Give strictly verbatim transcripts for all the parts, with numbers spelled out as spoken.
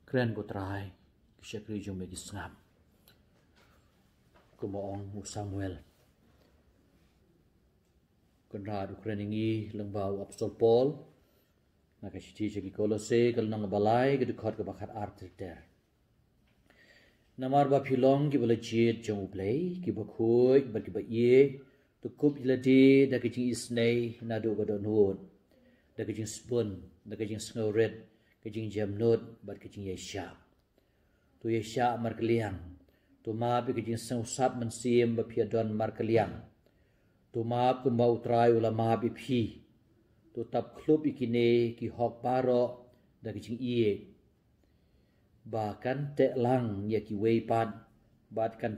Kren ko Trai, ki shakri jong me ki sngap. Kumba ong u Samuel. Kynrad u kren ïa ngi lyngba u Apostol Paul. Na ka shithi sha ki Kolose, ka lynnong ba lai, ka dkhot kaba khat ar ter ter. Namar ba phi long kiba la jied jong U Blei, kiba khuid, bad kiba ïeit, to kup ïa lade da ka jingisynei naduh ka dohnud, da ka jingsbun, da ka jingsngewrit, ka jingjemnud, bad ka jingïaishah. To ïaishah markylliang. To map ïa ka jingsngewsap mynsiem ba phi ïa don markylliang. To map kumba U Trai u la map ïa phi. To tap khlop ïa kine ki hok baroh da ka jingïeit. Ba kan teh lang ïa kiwei pat, bad kan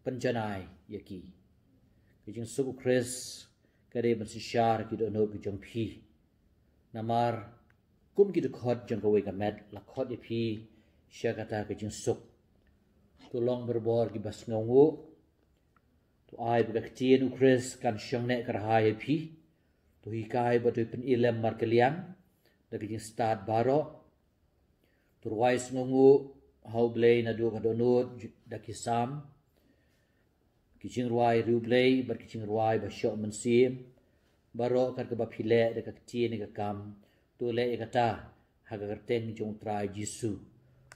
pynjanai ïa ki. Ka jingsuk U Khrist ka dei ban synshar ki dohnud ki jong phi. Namar kum ki dkhot jong kawei ka met la khot ïa phi sha kata ka jingsuk. To long barabor kiba sngewnguh. To ai ba ka ktien U Khrist kan shong neh kyrhai ïa phi. To hikai ba to pynïalem markylliang da ka jingstad baroh. To rwai sngewnguh ha U Blei naduh ka dohnud da ki Salm, ki jingrwai riewblei bad ki jingrwai ba shoh mynsiem. Baroh kat kaba phi leh da ka ktien ne ka kam, to leh ïa kata ha ka kyrteng jong U Trai Jisu.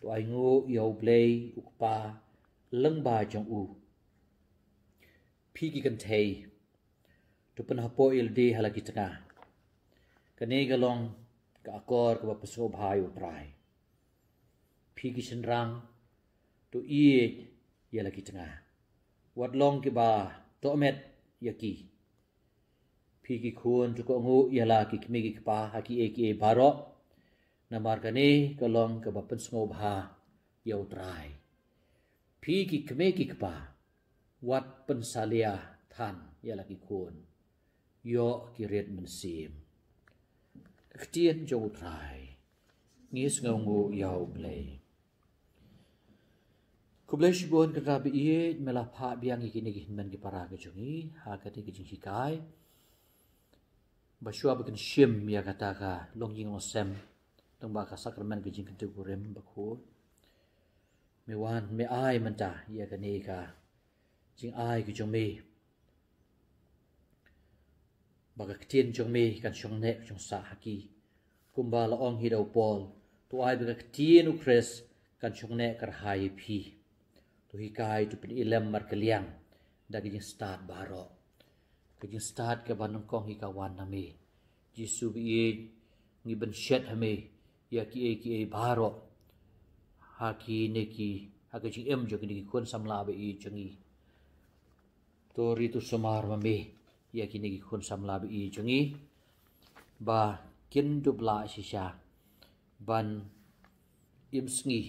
To ainguh ïa U Blei U Kpa lyngba jong u. Phi ki kynthei, to pynhapoh ïa lade ha la ki tnga. Kane ka long ka akor kaba pynsngewbha ïa U Trai. Phi ki shynrang, to ïeit ïa la ki tnga. Wat long kiba tohmet ïa ki. Phi ki khun, to kohnguh ïa la ki kmie ki kpa ha kiei kiei baroh. Namar kane ka long kaba pynsngewbha ïa U Trai. Phi ki kmie ki kpa, wat pynsalia than ïa la ki khun. Ïoh ki rit mynsiem. Ka ktien jong U Trai. Ngi sngewnguh ïa U Blei. Khublei shibun Kynrad ba ïeit, me la phah biang ïa kine ki hynmen ki para ka jong ngi ha kane ka jinghikai. Ba shuwa ba kin shim ïa kata ka longïing longsem lyngba ka sakramen ka jingkyntiew kurim bakhuid, me wan me ai mynta ïa kane ka jingai ka jong me. Ba ka ktien jong me kan shong neh shong sah ha ki. Kumba la ong hi da u Paul, to ai ba ka ktien U Khrist kan shong neh kyrhai ïa phi. To hikai, to pynïalem markylliang da ka jingstad baroh. Ka jingstad kaba nyngkong hi ka wan na me. Jisu ba ïeit, ngi pynshet ha me ïa kiei kiei baroh. Ha kine ki, ha ka jingim jong kine ki khun samla ba ïeit jong ngi. To ri to sumar ma me ïa kine ki khun samla ba ïeit jong ngi, ba kin dup lah shisha ban im sngi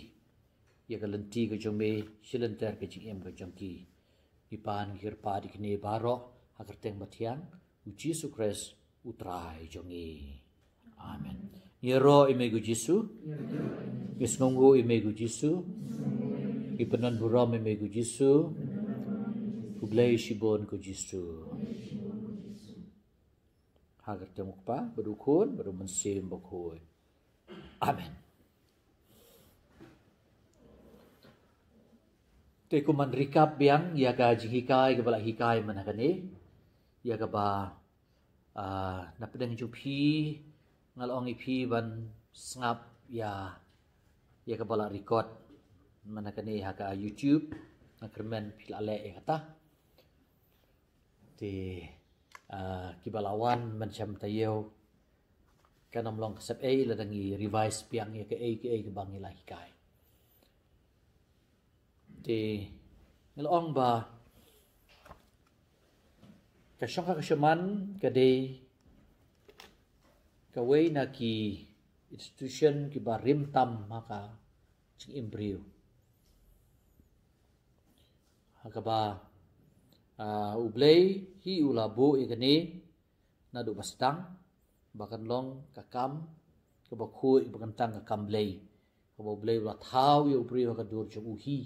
ïa ka lynti ka jong me shi lynter ka jingim ka jong ki. Ngi pan ngi kyrpad ïa kine baroh ha ka kyrteng bathiang U Jisu Khrist U Trai jong ngi. Amen. Ngi ïaroh ïa me ko Jisu. Ngi sngewnguh ïa me ko Jisu. Ngi pyndonburom ïa me ko Jisu. Khublei shibun ko Jisu. Ha ka kyrteng U Kpa bad U Khun bad U Mynsiem Bakhuid. Amen. Te kumban recap biang ïa ka jinghikai kaba la hikai mynta kane, ïa kaba, ah, na pdeng jong phi nga la ong ïa phi ban sngap ïa, ïa kaba la record mynta kane ha ka YouTube. Nga kyrmen phi la leh ïa kata. Te, ah, kiba la wan mynshem taïew, kan ym long ka sep ei lada ngi revise biang ïa kaei kaei kaba ngi la hikai. Te ngi la ong ba ka shongkha ka shaman ka dei kawei na ki institution kiba rim tam ha ka jingim briew. Ha kaba, ah, U Blei hi u la buh ïa kane naduh ba sdang, ba kan long ka kam kaba khuid, ba kan tang ka kam Blei. Kaba U Blei u la thaw ïa u briew ha ka dur jong u hi.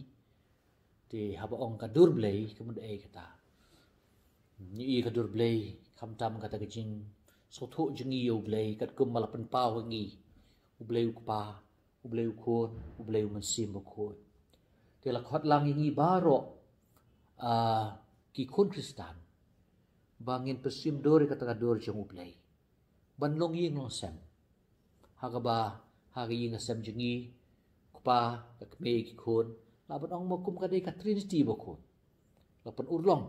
Te haba ong ka dur Blei, ka mut ei kata? Ngi i ka dur Blei, khamtam kata ka jingsngewthuh jong ngi ïa U Blei, katkum ba la pynpaw ha ngi U Blei U Kpa, U Blei u Khun, U Blei u Mynsiem Bakhuid. Te la khot lang ïa ngi baroh, ah, ki khun Khristan, ba ngin pyrshim dur ïa kata ka dur jong U Blei, ban long ïing long sem. Ha kaba, ha ka ïing ka sem jong ngi, u Kpa, ka Kmie, ki Khun, lah ban ong mo kum ka dei ka Trinity bakhuid. La pynurlong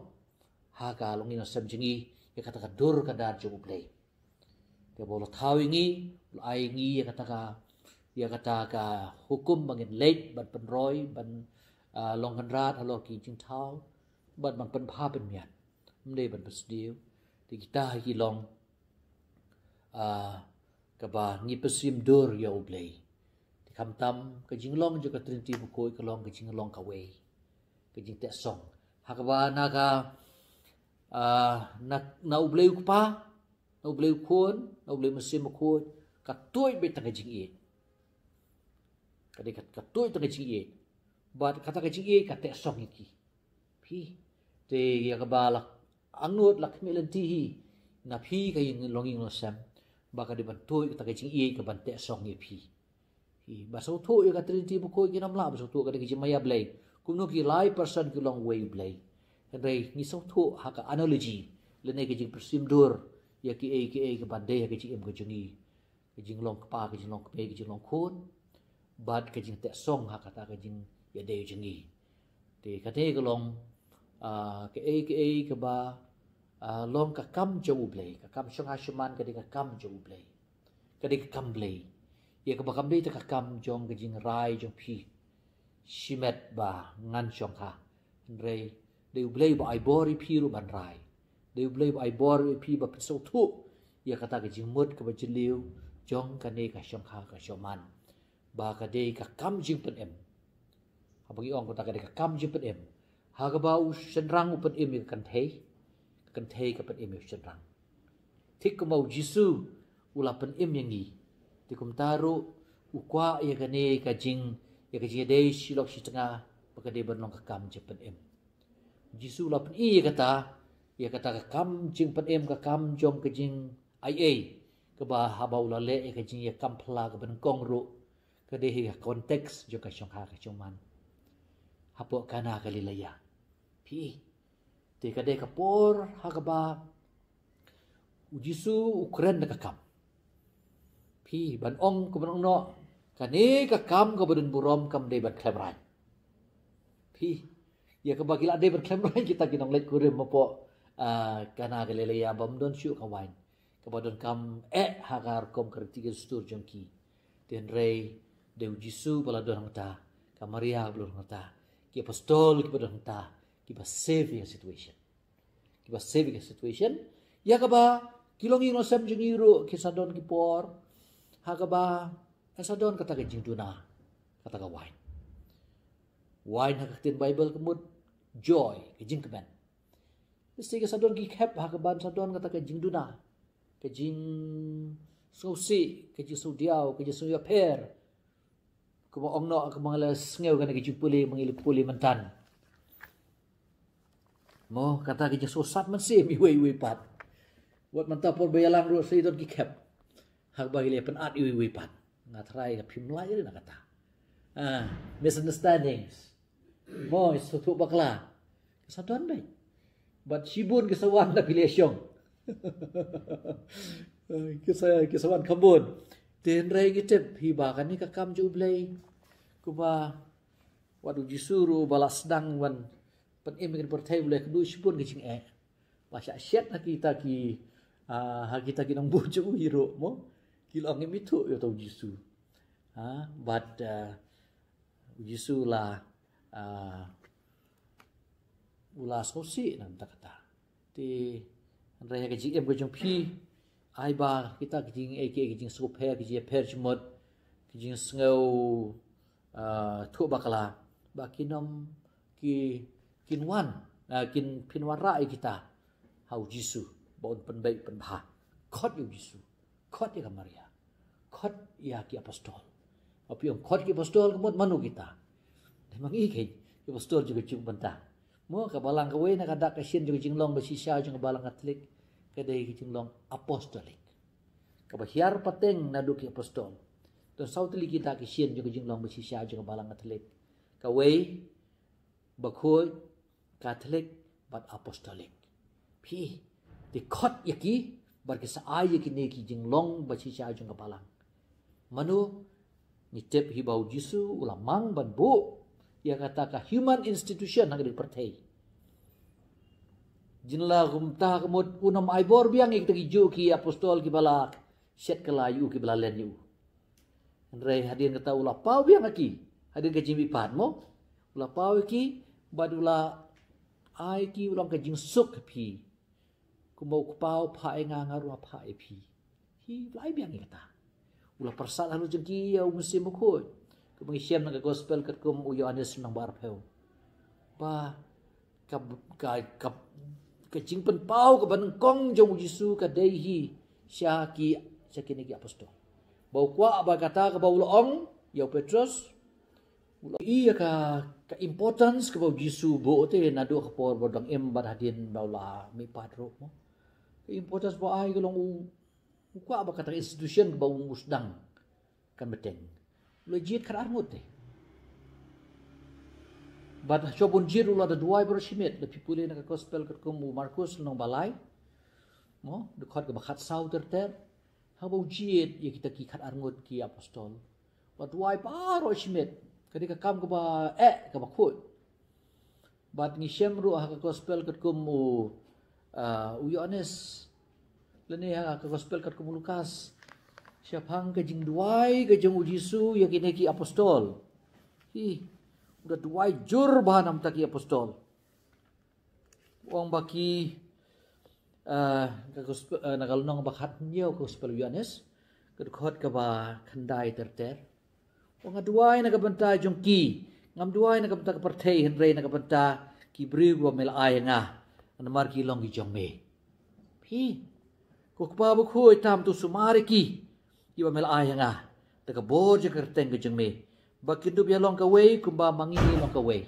ha ka long ïing long sem jong ngi ïa kata ka dur ka dar jong U Blei. Te ba u la thaw ïa ngi, u la ai ïa ngi ïa kata ka, ïa kata ka hukum ba ngin leit ban pynroi, ban, ah, long kynrad halor ki jingthaw, ban, ban pynbha pynmiat. Ym dei ban pynsniew. Te kita hi ki long, ah, kaba ngi pyrshim dur ïa U Blei. Te khamtam ka jinglong jong ka Trinity bakhuid ka long ka jinglong kawei, ka jingteh song. Ha kaba na ka, ah, na, na U Blei u Kpa, na U Blei u Khun, na U Blei u Mynsiem Bakhuid, ka tuid beit tang ka jingïeit. Ka dei ka, ka tuid tang ka jingïeit. Bad kata ka jingïeit ka teh song ïa ki. Phi. Te ïa kaba la angnud la khmih lynti hi na phi ka ïing long ïing long sem, ba ka dei ban tuid kata ka jingïeit ka ban teh song ïa phi. Phi ba sngewthuh ïa ka Trinity bakhuid kim lah ba sngewthuh, ka dei ka jingmaïa Blei. Kumno ki lai person ki long uwei U Blei. Hynrei ngi sngewthuh ha ka analogy lane ka jingpyrshim dur ïa kiei kiei ka ban dei ha ka jingim ka jong ngi, ka jinglong kpa, ka jinglong kmie, ka jinglong khun, bad ka jingteh song ha kata ka jingïadei jong ngi. Te kane ka long, ah, kaei kaei kaba, ah, long ka kam jong U Blei, ka kam shongkha shongman ka dei ka kam jong U Blei. Ka dei ka kam Blei. Ïa kaba kam dei tang ka kam jong ka jingrai jong phi shimet ba ngan shongkha. Hynrei dei U Blei ba ai bor ïa phi ruh ban rai. Dei U Blei ba ai bor ïa phi ba pynsngewthuh ïa kata ka jingmut kaba jylliew jong kane ka shongkha ka shongman, ba ka dei ka kam jingpynim. Haba ngi ong kata ka dei ka kam jingpynim, ha kaba u shynrang u pynim ïa ka kynthei, ka kynthei ka pynim ïa u shynrang. Thik kumba U Jisu u la pynim ïa ngi, te kumta ruh u kwah ïa kane ka jing, ïa ka jingïadei shi lok shi tnga ba ka dei ban long ka kam jingpynim. U Jisu u la pyni ïa kata, ïa kata ka kam jingpynim, ka kam jong ka jingaiei, kaba haba u la leh ïa ka jingïakam phylla kaba nyngkong ruh, ka dei ha ka context jong ka shongkha ka shongman hapoh Kana Galilea. Phi. Te ka dei ka por ha kaba U Jisu u kren da ka kam. Phi, ban ong, ka ban ong noh, kane ka kam kaba don burom kam dei ban khlem raiñ. Phi, ïa kaba ki la dei ban khlem raiñ kita ki nongleit kurim hapoh, ah, Kana Galilea, bym don shuh ka wain. Kaba donkam eh ha ka rukom ka riti ka dustur jong ki. Te hynrei dei U Jisu ba la don hangta, ka Maria ba la don hangta, ki apostol kiba don hangta, kiba save ïa ka situation. Kiba save ïa ka situation. Ïa kaba ki longïing longsem jong ngi ruh ki sa don ki por ha kaba, eh, sa don kata ka jingduna kata ka wain. Wain ha ka ktien Baibl ka mut joy, ka jingkmen. Lehse ka sa don ki khep ha kaba sa don kata ka jingduna, ka jingsngewsih, ka jingsngewdiaw, ka jingsngewïapher. Kumba ong noh, kumba nga la sngew kane ka jingpule, ma ngi la pule mynta. Mo, kata ka jingsngewsat mynsiem iwei iwei pat. Wat mynta por ba ïalang ruh sa don ki khep ha kaba ki la pynat iwei iwei pat. Nga tharai ka phim lait ri na kata. Ah, misunderstandings. Mo, sngewthuh bakla. Ka sa don beit. Bad shibun ki sa wan da phi la shong. Ki sa, ki sa wan kham bun. Te hynrei ngi tip hi ba kane ka kam jong U Blei. Kumba wat U Jisu ruh ba la sdang ban pynim ïa ka pyrthei, U Blei kynduh shibun ka jingeh. Ba shah shet ha kita ki, ah, ha kita ki nongbud jong u hi ruh mo. Ki la ong ngim ithuh ïa uta U Jisu. Ha, bad, ah, U Jisu la, ah, u la sngewsih na ka bynta kata. Te hynrei ha ka jingim ka jong phi, ai ba kita ki jingeh, ki, ki jingsngewpher, ki jingïapher jingmut, ki jingsngew, ah, thuh bakla, ba kin ym, ki, kin wan, ah, kin pynwanrah ïa kita ha U Jisu, ba un pynbeit pynbha. Khot ïa U Jisu. Khot ïa ka Maria. Khot ïa ki apostol. Ba phi ong khot ki apostol ka mut mano kita? Dei ma ngi keiñ ki apostol jong ka juk mynta. Mo, ka balang kawei na ka dak ka shin jong ka jinglong ba shisha jong ka Balang Katholik ka dei ka jinglong apostolic. Kaba hiar pateng naduh ki apostol. Don saw tylli ki dak ki shin jong ka jinglong bashisha jong ka Balang Katholik. Kawei, Bakhuid, Katholik, bad Apostolic. Phi, te khot ïa ki, bad ki sa ai ïa kine ki jinglong bashisha jong ka Balang. Mano, ngi tip hi ba u Jisu u la mang ban buh ïa kata ka human institution ha ka dei pyrthei. Jin la kumta ka mut un ym ai bor biang ïa kita ki juh ki apostol kiba la shet kylla ïa u, kiba la len ïa u. Hynrei hadien kata u la paw biang ïa ki. Hadien ka jingmihpat mo, u la paw ïa ki, bad u la ai ki u long ka jingsuk ha phi. Kumba u Kpa u phah ïa nga, nga ruh nga phah ïa phi. Hi, u la ai biang ïa kata. U la pyrsad halor jong ki ïa u Mynsiem Bakhuid. Kumba ngi shem na ka gospel katkum u Ïoannis lynnong ba arphew. Ba ka, ka, ka, ka jingpynpaw kaba nyngkong jong u Jisu ka dei hi sha ki, sha kine ki apostol. Ba u kwah ba kata kaba u la ong ïa u Petros, u la ïohi ïa ka, ka importance kaba u Jisu u buh te naduh ka por ba u dang im bad hadien ba u la mihpat ruh mo. Ka importance ba u ai ka long u, u kwah ba kata ka institution kaba u sdang kan bteng. U la jied khatar ngut te. Bad shuwa ba un jied u la da duwai baroh shi miet, lada phi pule na ka gospel katkum u Markus lynnong ba lai, mo, dkhot kaba khatsaw ter ter. Haba u jied ïa kita ki khatar ngut ki apostol, u la duwai baroh shi miet. Ka dei ka kam kaba eh, kaba khuid. Bad ngi shem ruh ha ka gospel katkum u, ah, u Ïoannis, lane ha ka gospel katkum u Lukas, shaphang ka jingduwai ka jong u Jisu ïa kine ki apostol. Hi, u da duwai jur bha namar ki apostol. U ong ba ki, ah, ka gospel, ah, na ka lynnong ba khathynñiew ka gospel u Ïoannis, ka dkhot kaba khyndai ter ter. U ong, nga duwai na ka bynta jong ki, ngam duwai na ka bynta ka pyrthei, hynrei na ka bynta ki briew kiba me la ai ha nga, namar ki long ki jong me. Phi, ko Kpa Bakhuid, tam to sumar ïa ki, kiba me la ai ha nga, da ka bor jong ka kyrteng ka jong me, ba kin dup ïa long kawei kumba ma ngi ngi long kawei.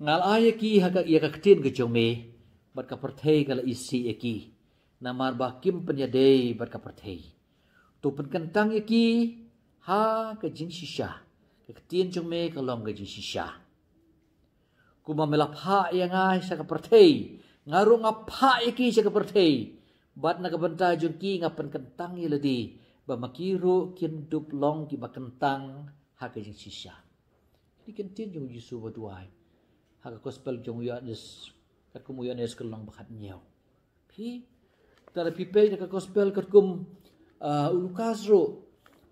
Nga la ai ïa ki ha ka, ïa ka ktien ka jong me, bad ka pyrthei ka la isih ïa ki, namar ba kim pynïadei bad ka pyrthei. To pynkyntang ïa ki ha ka jingshisha, ka ktien jong me ka long ka jingshisha. Kumba me la phah ïa nga sha ka pyrthei, nga ruh nga phah ïa ki sha ka pyrthei. Bad na ka bynta jong ki nga pynkyntang ïa lade, ba ma ki ruh kin dup long kiba kyntang ha ka jingshisha. Kine ki ktien jong u Jisu ba duwai ha ka gospel jong u Ïoannis, katkum u Ïoannis ka lynnong ba khathynñiew. Phi, lada phi peit na ka gospel katkum, ah, u Lukas ruh,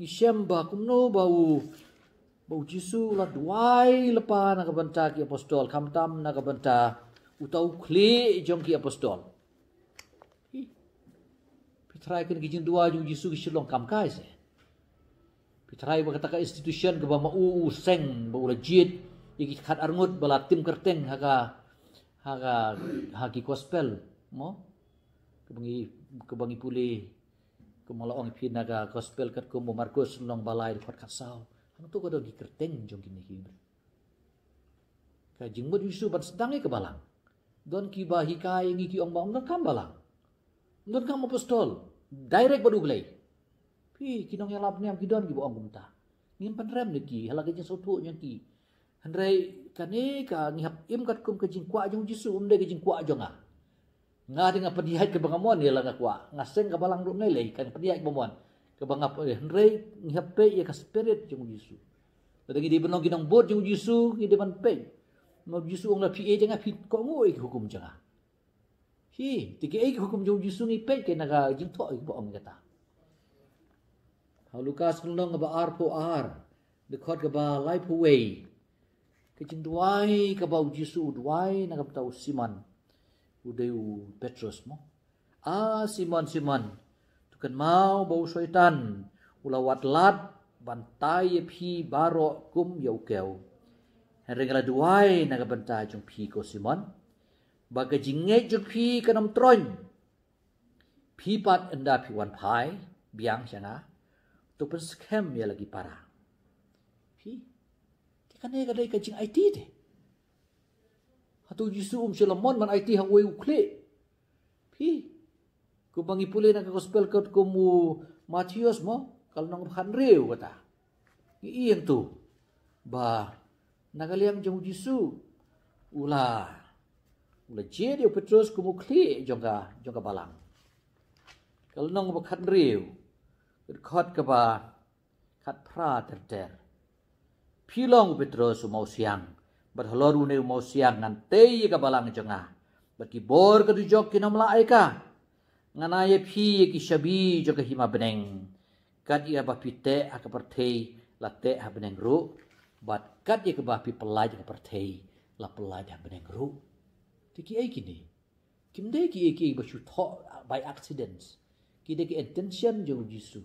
ngi shem ba kumno ba u, ba u Jisu u la duwai lypa na ka bynta ki apostol, khamtam na ka bynta uta u khlieh jong ki apostol. Phi, phi tharai kine ki jingduwai jong u Jisu ki shu long kam kai se. Phi tharai ba kata ka institution kaba ma u u seng, ba u la jied ïa ki khatar ngut ba la tim kyrteng ha ka, ha ka, ha ki gospel, mo? Kaba ngi, kaba ngi pule, kumba la ong ïa phi na ka gospel katkum u Markus lynnong ba lai dkhot khatsaw. Hangto ka don ki kyrteng jong kine ki briew. Ka jingmut u Jisu ban sdang ïa ka balang, don kiba hikai ïa ngi ki ong ba ym donkam balang, ym donkam apostol, direct bad U Blei. Phi, ki nongïalap niam ki don kiba ong kumta. Ngim pynrem ïa ki ha la ka jingsngewthuh jong ki. Hynrei kane ka ngi hap im katkum ka jingkwah jong u Jisu, ym dei ka jingkwah jong nga. Nga dei nga pynïaid kaba nga mon ïa la nga kwah. Nga seng ka balang ruh ym lei lei, kan pynïaid kaba mon. Kaba nga, eh, hynrei ngi hap peit ïa ka spirit jong u Jisu. Lada ngi dei ban long ki nongbud jong u Jisu, ngi dei ban peit. Namar u Jisu u ong lada phi ïeit ïa nga phi kohnguh ïa ki hukum jong nga. Hi, te kiei ki hukum jong u Jisu ngi peit kane na ka jingthoh kiba ong kata. Ha u Lukas lynnong kaba arphew ar, dkhot kaba laiphew wei. Ka jingduwai kaba u Jisu u duwai na ka bynta u Simon, u dei u Petros mo. A Simon, Simon, to kynmaw ba u Soitan u la wad lad ban tai ïa phi baroh kum ïa u kew. Hynrei nga la duwai na ka bynta jong phi ko Simon, ba ka jingngeit jong phi kan ym troiñ. Phi pat ynda phi wan phai, biang sha nga, to pynskhem ïa la ki para. Phi, te kane ka dei ka jingaiti te. Hato u Jisu um shu la mon ban aiti ha uwei u khlieh? Phi, kumba ngi pule na ka gospel katkum u Mathaios mo, ka lynnong ba khathynriew kata, ngi ïohi hangto ba na ka liang jong u Jisu u la, u la jied ïa u Petros kum u khlieh jong ka, jong ka balang. Ka lynnong ba khathynriew, ka dkhot kaba khatphra ter ter. Phi long u Petros u mawsiang, bad halor une u mawsiang ngan tei ïa ka balang jong nga, bad ki bor ka dujok kin ym lah ïa ka. Ngan ai ïa phi ïa ki shabi jong ka hima bneng. Kat ïa ba phi teh ha ka pyrthei, la teh ha bneng ruh, bad kat ïa kaba phi pyllait ha ka pyrthei, la pyllait ha bneng ruh. Te kiei kine? Kim dei kiei kiei ba shu thoh by accident. Ki dei ki intention jong u Jisu.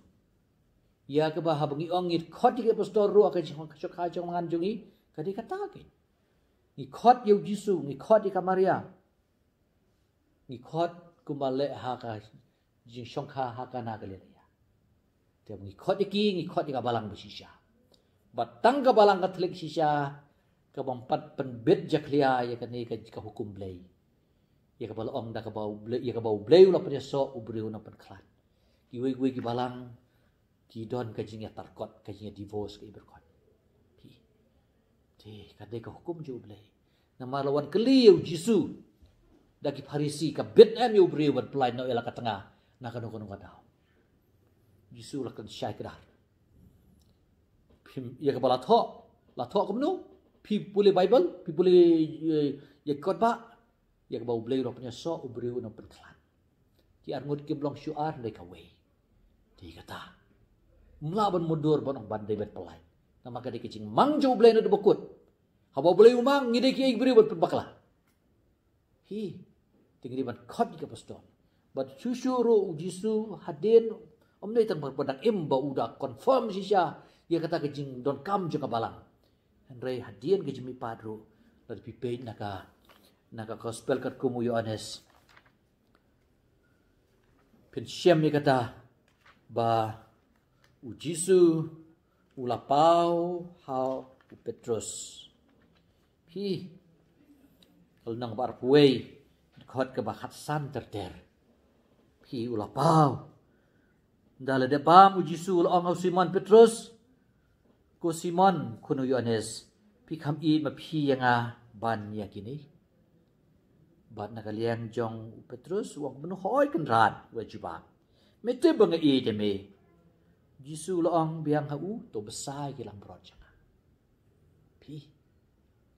Ïa kaba haba ngi ong ngi khot ïa ki apostol ruh ha ka jong, ka jong, ka jong ngan jong ngi, ka dei kata ki. Ngi khot ïa u Jisu, ngi khot ïa ka Maria. Ngi khot kumba leh ha ka jingshongkha ha Kana Galilea. Te ngi khot ïa ki, ngi khot ïa ka balang ba shisha. Bad tang ka balang Katholik shisha, ka bym pat pynbit jakhlia ïa kane ka, ka hukum Blei. Ïa kaba la ong da kaba u Blei, ïa kaba u Blei u la pynïasoh, u briew un ym pynkhlad. Kiwei kiwei ki balang ki don ka jingïatarkot, ka jingïadivorce, ka ïabyrkot. Phi, te ka dei ka hukum jong u Blei. Namar la wan kylli ïa u Jisu da ki Pharisi, ka bit em ïa u briew ban pyllait noh ïa la ka tnga na kano kano ka daw? Jisu la kren shai kdar. Phim, ïa kaba la thoh, la thoh kumno? Phi pule Baibl, phi pule, eh, ïa ki kot ba, ïa kaba u Blei u la pynïasoh, u briew un ym pynkhlad. Ki arngut kim long shuh ar, hynrei kawei. Te kata, ym lah ban mutdur ban ong ba dei ban pyllait. Namar ka dei ka jingmang jong u Blei naduh ba kut. Haba u Blei u mang, ngi dei kiei ki briew ban pynbakla? Hi, te ngi dei ban khot ïa ki apostol. Bad shuh shuh ruh u Jisu hadien, ym dei tang ba dang im, ba u da confirm shisha ïa kata ka jingdonkam jong ka balang. Hynrei hadien ka jingmihpat ruh, lada phi peit na ka, na ka gospel katkum u Ïoannis, phin shem ïa kata ba u Jisu u la paw ha u Petros. Phi, ka lynnong ba arphew wei, dkhot kaba khatsan ter ter. Phi, u la paw. Ynda la dep bam, u Jisu u la ong ha u Simon Petros, "Ko Simon, khun u Ïoannis, phi kham ïeit ma phi ïa nga ban ïa kine?" Bad na ka liang jong u Petros u ong, "Mano hooid Kynrad," u la jubab, "me tip ba nga ïeit ïa me." U Jisu u la ong biang ha u, "To bsa ïa ki langbrot jong nga." Phi,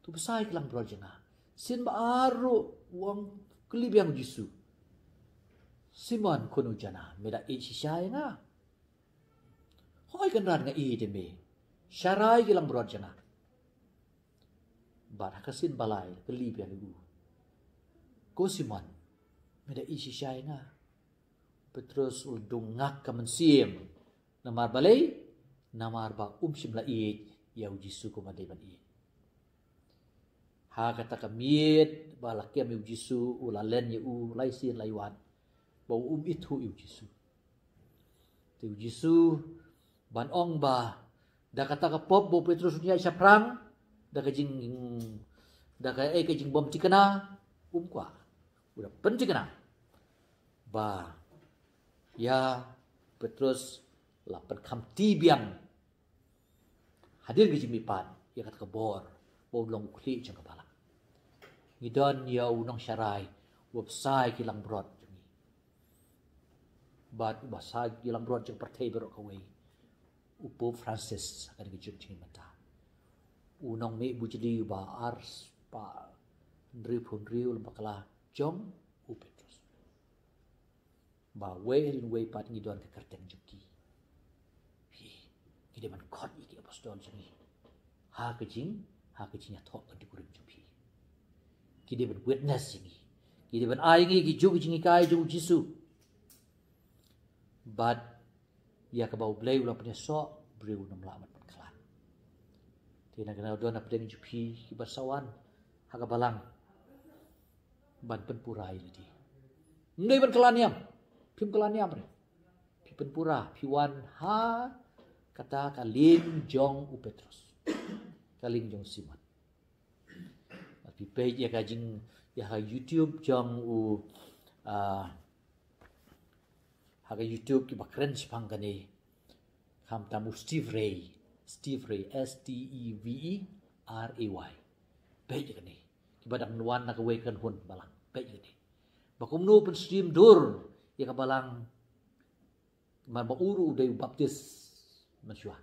"To bsa ïa ki langbrot jong nga." Sien ba ar ruh u ong, kylli biang u Jisu, "Simon khun u Jona, me da ïeit shisha ïa nga?" "Hooid Kynrad, nga ïeit ïa me. Sharai ïa ki langbrot jong nga." Bad ha ka sien ba lai kylli biang ïa u, "Ko Simon, me da ïeit shisha ïa nga?" Petros u la dung ngak ka mynsiem. Namar balei? Namar ba um shym la ïeit ïa u Jisu kumba dei ban ïeit. Ha kata ka miet ba la kem ïa u Jisu, u la len ïa u lai sien lai wat, ba u um ithuh ïa u Jisu. Te u Jisu ban ong ba da kata ka pop ba u Petros u ïaid shaphrang, da ka jing, da kaei, ka jingbym thikna, um kwah. U da pynthikna ba ïa Petros la pynkham ti biang hadien ka jingmihpat ïa kata ka bor ba un long u khlieh jong ka balang. Ngi don ïa u nongsharai uba bsa ïa ki langbrot jong ngi. Bad uba bsa ïa ki langbrot jong ka pyrthei baroh kawei, u Pope Francis, ha kane ka juk jong ngi mynta. U nongmihbujli uba arspah hynriewphew hynriew lem bakla jong u Petros. Ba wei hadien wei pat ngi don ka kyrteng jong ki. Phi, ngi dei ban khot ïa ki apostol jong ngi ha ka jing, ha ka jingïathoh kynti kurim jong phi. Ki dei ban witness ïa ngi. Ki dei ban ai ïa ngi ki juk jinghikai jong u Jisu. Bad ïa kaba u Blei u la pynïasoh, briew un ym lah ban pynkhlad. Te na kane ka daw don na pdeng jong phi kiba sa wan ha ka balang ban pynpura ïa lade. Ym dei ban kylla niam. Phim kylla niam re. Phi pynpura, phi wan ha kata ka lieng jong u Petrus, ka lieng jong Simon. Phi peit ïa ka jing, ïa ka YouTube jong u, ah, ha ka YouTube kiba kren shaphang kane, khamtam u Steve Ray, Steve Ray, S T E V E R A Y. Peit ïa kane. Kiba dang wan na kawei ka hun balang. Peit ïa kane. Ba kumno pynstream dur ïa ka balang. Mar ba u ruh u dei u Baptist mynshuwa.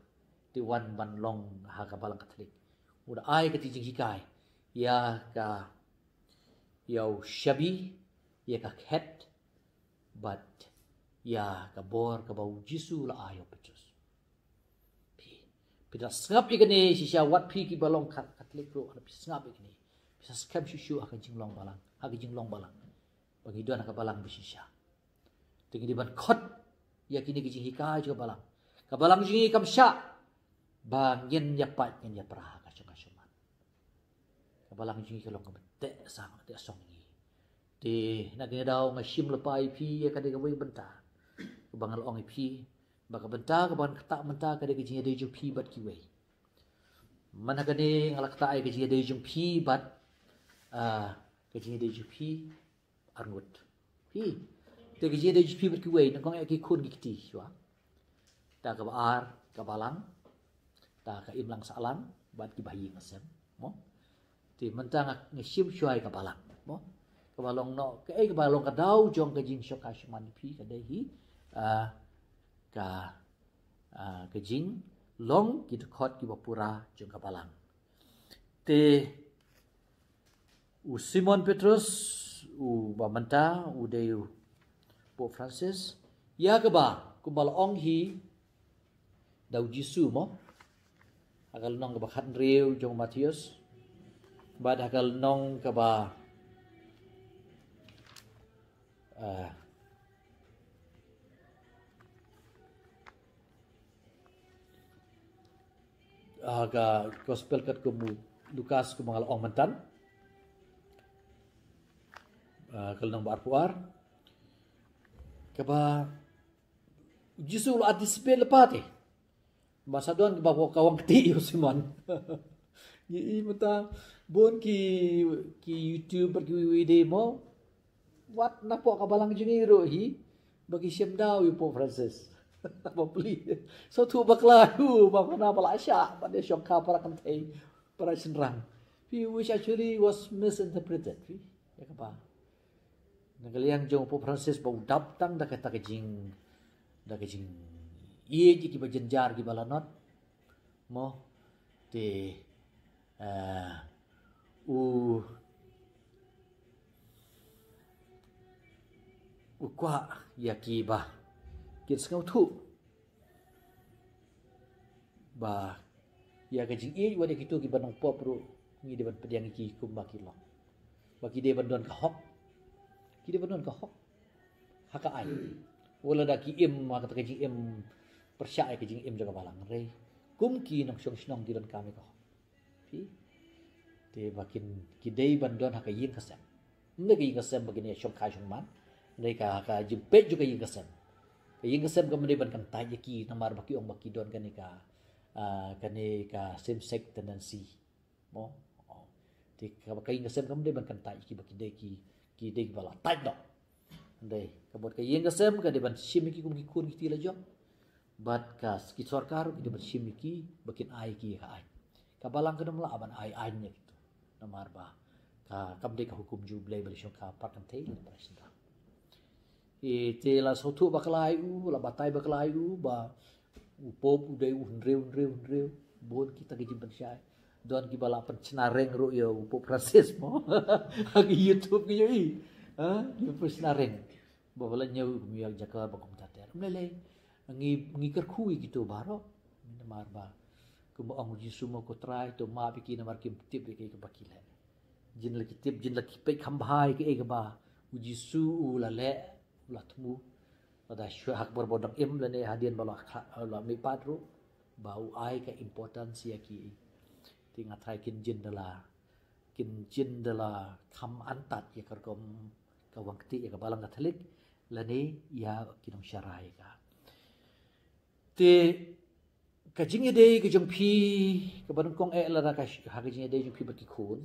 Te wan ban long ha ka balang Katholik. U da ai ka jinghikai ïa ka, ïa u shabi, ïa ka khet, bad ïa ka bor kaba u Jisu u la ai ïa u Petrus. Phi, phi da sngap ïa kane shisha, wat phi kiba long Kat-, Katholik ruh, phi sngap ïa kane. Phi sa skhem shuh shuh ha ka jinglong balang, ha ka jinglong balang. Ba ngi don ha ka balang ba shisha. Te ngi dei ban khot ïa kine ki jinghikai jong ka balang. Ka balang jong ngi kam shah ba ngin ïa pait, ngin ïa pra ha ka shong ka shong man. Ka balang jong ngi ka long kaba teh sang, teh song ngi. Te na kane ka daw nga shim lypa ïa phi ïa ka dei kawei ka bynta kaba nga la ong ïa phi. Ba ka bynta kaba nga ktah mynta ka dei ka jingïadei jong phi bad kiwei. Man ha kane nga la ktah ïa ka jingïadei jong phi bad, ah, ka jingïadei jong phi arngut. Phi. Te ka jingïadei jong phi bad kiwei, nyngkong ïa ki khun ki kti, shuwa. Ta kaba ar, ka balang. Ta ka imlang sahlang, bad kiba ha ïing ha sem. Mo? Te mynta nga, nga shim shuwa ïa ka balang. Mo? Kaba long noh, kaei kaba long ka daw jong ka jingshongkai shongman phi, ka dei hi, ah, ka, ah, ka jinglong ki dkhot kiba pura jong ka balang. Te u Simon Petrus, uba mynta u dei u Pope Francis, ïa kaba kumba la ong hi da u Jisu mo. Ha ka lynnong kaba khathynriew jong u Mathaios. Bad ha ka lynnong kaba, ah, ah, ka gospel katkum u Lukas kumba nga la ong mynta. Ah, ka lynnong ba arphew ar. Kaba u Jisu u la anticipate lypa te. Ba sa don ba ka wan kti ïa u Simon. Ngi i mynta bun ki, ki YouTuber kiwei kiwei de mo. Wat na pdeng ka balang jong ngi ruh hi. Ba ki shim daw ïa u Pope Francis. Ba pli. Sngewthuh bakla ïa u ba kane ba la shah ban ïa shongkha para kynthei, para shynrang. Phi, which actually was misinterpreted. Phi, ïa kaba na ka liang jong u Pope Francis ba u dap tang da kata ka jing, da ka jingïeit ïa kiba jynjar kiba lanot. Mo, te, eh, u, u kwah ïa kiba kin sngewthuh ba ïa ka jingïeit, wat ïa kito kiba nongpop ruh ngi dei ban pdiang ïa ki kumba ki long. Ba ki dei ban don ka hok. Ki dei ban don ka hok ha ka aiñ. Wat lada ki im ha kata ka jingim pyrshah ïa ka jingim jong ka balang, hynrei kum ki nongshong shnong ki donkam ïa ka hok. Phi. Te ba kin, ki dei ban don ha ka ïing ka sem. Ym dei ka ïing ka sem ba kin ïa shongkha shongman. Hynrei ka, ka jingpeit jong ka ïing ka sem. Ka ïing ka sem kam dei ban kyntait ïa ki namar ba ki ong ba ki don kane ka, ah, kane ka same sex tendency. Mo? Oh. Te kaba ka ïing ka sem kam dei ban kyntait ïa ki ba ki dei ki, ki dei kiba la tait noh. Hynrei ka bor ka ïing ka sem ka dei ban shim ïa ki kum ki khun ki kti la jong. Bad ka ki sorkar ki dei ban shim ïa ki ba kin ai ïa ki ïa ka aiñ. Ka balang kam lah ban ai aiñ ïa kito. Namar ba ka, kam dei ka hukum jong U Blei ban ïa shongkha para kynthei lane para shynrang. Te la sngewthuh bakla ïa u, la batai bakla ïa u ba u Pope u dei u hynriew, hynriew, hynriew. Bun kita ki jingpynshai. Don kiba la pynshna reng ruh ïa u Pope Francis mo. Ha ki YouTube ki ïohi. Ha, ki pynshna reng. Ba ba la ñiew kum ïa jaka ba kumta ter. Ym lei lei. Ngi, ngi kyrkhu ïa kito baroh. Namar ba kumba ong u Jisu mo, ko Trai, to map ïa ki namar kim tip ïa kaei kaba ki leh. Jin la ki tip, jin la ki peit kham bha ïa kaei kaba u Jisu u la leh, u la thmu. Lada shuwa ha ka por ba u dang im lane hadien ba u la kha-, u la mihpat ruh, ba u ai ka importance ïa ki. Te nga tharai kin jin da la, kin jin da la kham antad ïa ka rukom ka wan kti ïa ka balang Katholik lane ïa ki nongshakri ïa ka. Te ka jingïadei ka jong phi, kaba nyngkong eh lada ka sh- ha ka jingïadei jong phi bad ki khun.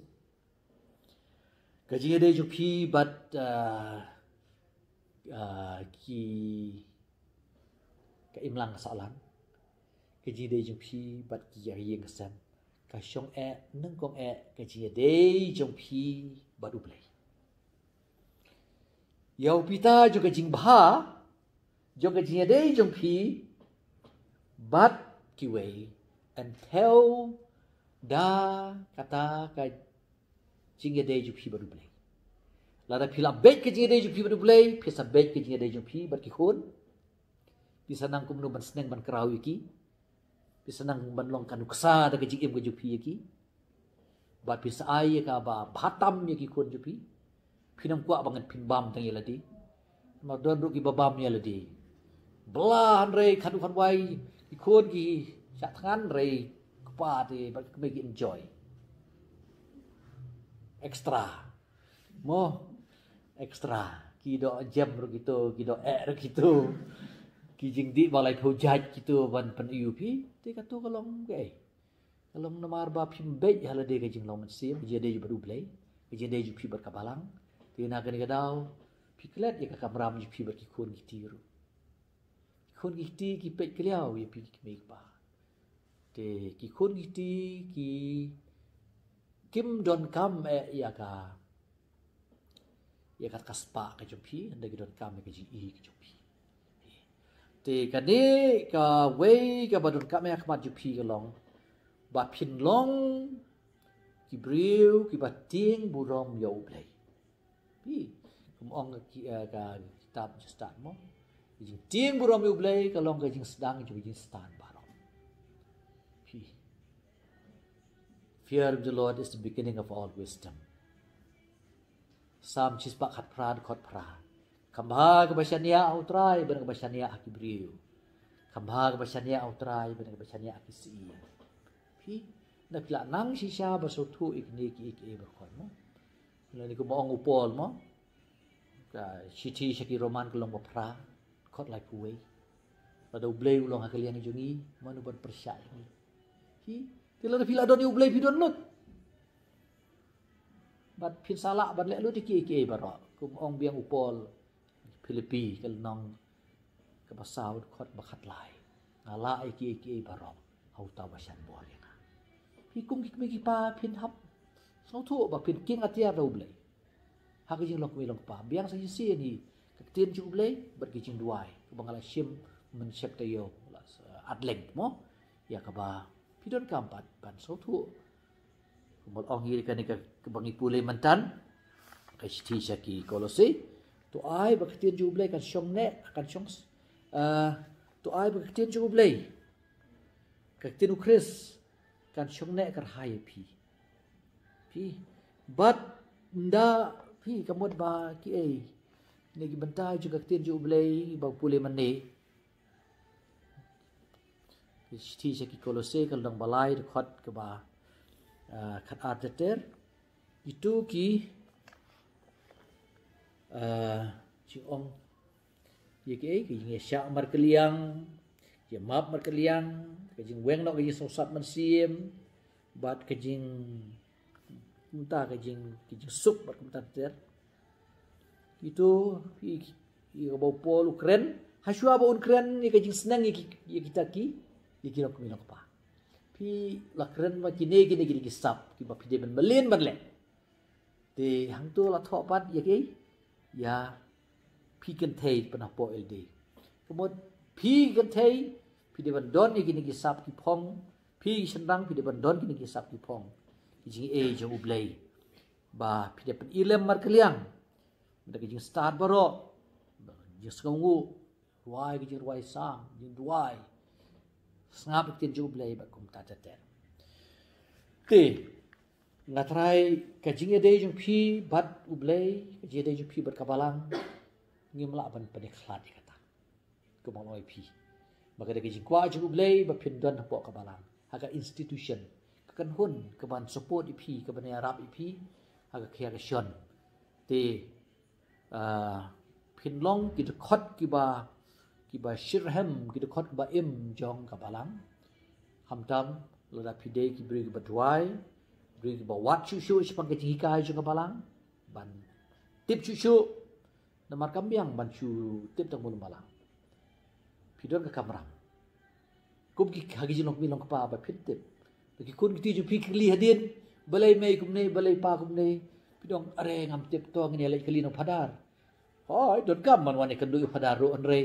Ka jingïadei jong phi bad, ah, ah, ki ka imlang ka sahlang. Ka jingïadei jong phi bad ki ïing ka sem. Ka shong eh, nyngkong eh, ka jingïadei jong phi bad U Blei. Ïa u pita jong ka jingbha, jong ka jingïadei jong phi bad kiwei, yn thew da kata ka jingïadei jong phi bad U Blei. Lada phi la beit ka jingïadei jong phi bad U Blei, phi sa beit ka jingïadei jong phi bad ki khun. Phi sa nang kumno ban sneng ban kraw ïa ki. Phi sa nang ban long ka nuksa da ka jingim ka jong phi ïa ki. Bad phi sa ai ïa kaba bha tam ïa ki khun jong phi. Phin ym kwah ba ngan pynbam tang ïa lade. Namar don ruh kiba bam ïa lade. Bla hynrei khatduh khatwai ki khun ki shah thngan, hynrei kpa te bad ka kmie ki enjoy. Extra. Mo, extra. Ki doh jem ruh kito, ki doh eh ruh kito. Ki jingdih ba laiphew jait kito ban pyn-ïohi phi. Te kato ka long kaei? Ka long namar ba phim beit ha lade ka jinglong mynsiem, ka jingïadei bad U Blei, ka jingïadei jong phi bad ka Balang. Te na kane ka daw phi klet ïa ka kamram jong phi bad ki khun ki kti ruh. Ki khun ki kti ki peit kylliaw ïa phi ki kmie ki kpa. Te ki khun ki kti ki kim donkam eh ïa ka, ïa ka, ka spah ka jong phi, hynrei ki donkam ïa ka jingïeit ka jong phi. Te kane kawei kaba donkam eh ha khmat jong phi ka long ba phin long ki briew kiba tieng burom ïa U Blei. Phi, kum ong ki, eh, ka kitab Jingstad mo. Ka jingtieng burom ïa U Blei ka long ka jingsdang jong ka jingstad baroh. Phi. Fear of the Lord is the beginning of all wisdom. Salm shispah khatphra, dkhot phra. Kham bha kaba shaniah ha U Trai ban kaba shaniah ha ki briew. Kham bha kaba shaniah ha U Trai ban kaba shaniah ha ki syiem. Phi, na phi lah nang shisha ba sngewthuh ïa kine kiei kiei baroh mo. Lane kumba ong u Paul mo. Ka shithi sha ki Roman ka lynnong ba phra, dkhot laiphew wei. Lada U Blei u long ha ka liang jong ngi, mano ban pyrshah ïa ngi? Phi, te lada phi la don ïa U Blei phi don lut. Bad phin sa lah ban leh lut ïa kiei kiei baroh. Kum ong biang u Paul, Philippi ka lynnong kaba saw, dkhot ba khatlai. Nga lah ïa kiei kiei baroh ha uta uba shah bor ïa nga. Phi kum ki kmie ki kpa phin hap sngewthuh ba phin kieng atiar da U Blei ha ka jinglong kmie long kpa. Biang sa shisien hi ka ktien jong U Blei bad ka jingduwai kaba nga la shim mynshwa taïew, la, eh, atleng mo. Ïa kaba phi donkam pat ban sngewthuh. Kumba ong hi kane ka, kaba ngi pule mynta, ka shithi sha ki Kolose. To ai ba ka ktien jong U Blei kan shong neh, kan shong, eh, to ai ba ka ktien jong U Blei, ka ktien U Khrist, kan shong neh kyrhai ïa phi. Phi, bad ynda phi, ka mut ba kiei, ne ki bynta jong ka ktien jong U Blei ba pule mynne. Ki shithi sha ki Kolose ka lynnong ba lai, dkhot kaba, ah, khatar ter ter. Ito ki, ah, jingong ïa kiei, ka jingïashah markylliang, jingmap markylliang, ka jingweng noh ka jingsngewsat mynsiem, bad ka jing, kumta ka jing, ka jingsuk bad kumta ter ter. Ito, i, i kaba u Paul u kren, hashwa ba un kren ïa ka jingsneng ïa ki, ïa kita ki, ïa ki longkmie longkpa. Phi la kren ma kine, kine, kine ki sap kiba phi dei ban mlien ban leh. Te hangto la thoh pat ïa kiei, ïa phi kynthei pynhapoh ïalade. Ka mut phi kynthei phi dei ban don ïa kine ki sap ki phong, phi shynrang phi dei ban don kine ki sap ki phong. Ki jingïeit jong U Blei ba phi dei ban pyni lem markylliang. Mynta ka jingstad baroh, jingsngewnguh, rwai ka jingrwai sam, jingduwai, sngap ïa ka ktien jong U Blei bad kumta ter ter. Te nga trai ka jingïadei jong phi bad U Blei, ka jingïadei jong phi bad ka Balang, ngim lah ban pynïakhlad ïa kata. Kumba nga ong ïa phi, ba ka dei ka jingkwah jong U Blei ba phin don hapoh ka Balang, ha ka institution, ka kynhun kaban support ïa phi, kaban ïarap ïa phi ha ka khia ka shon. Te, ah, phin long ki dkhot kiba kiba shitrhem, ki dkhot kiba im jong ka balang. Khamtam lada phi dei ki briew kiba duwai, briew kiba wad shuh shuh shaphang ka jinghikai jong ka balang, ban tip shuh shuh. Namar kam biang ban shu tip tang ba lum balang. Phi don ka kamram. Kum ki ha ki jinglong kmie long kpa ba phin tip. Ki khun ki kti jong phi ki kylli hadien, balei mei kumne, balei pa kumne. Phi dang, are ngam tip, to ngin ïa leit kylli na u phadar. Hooid, donkam ban wan ïa kynduh ïa u phadar ruh, hynrei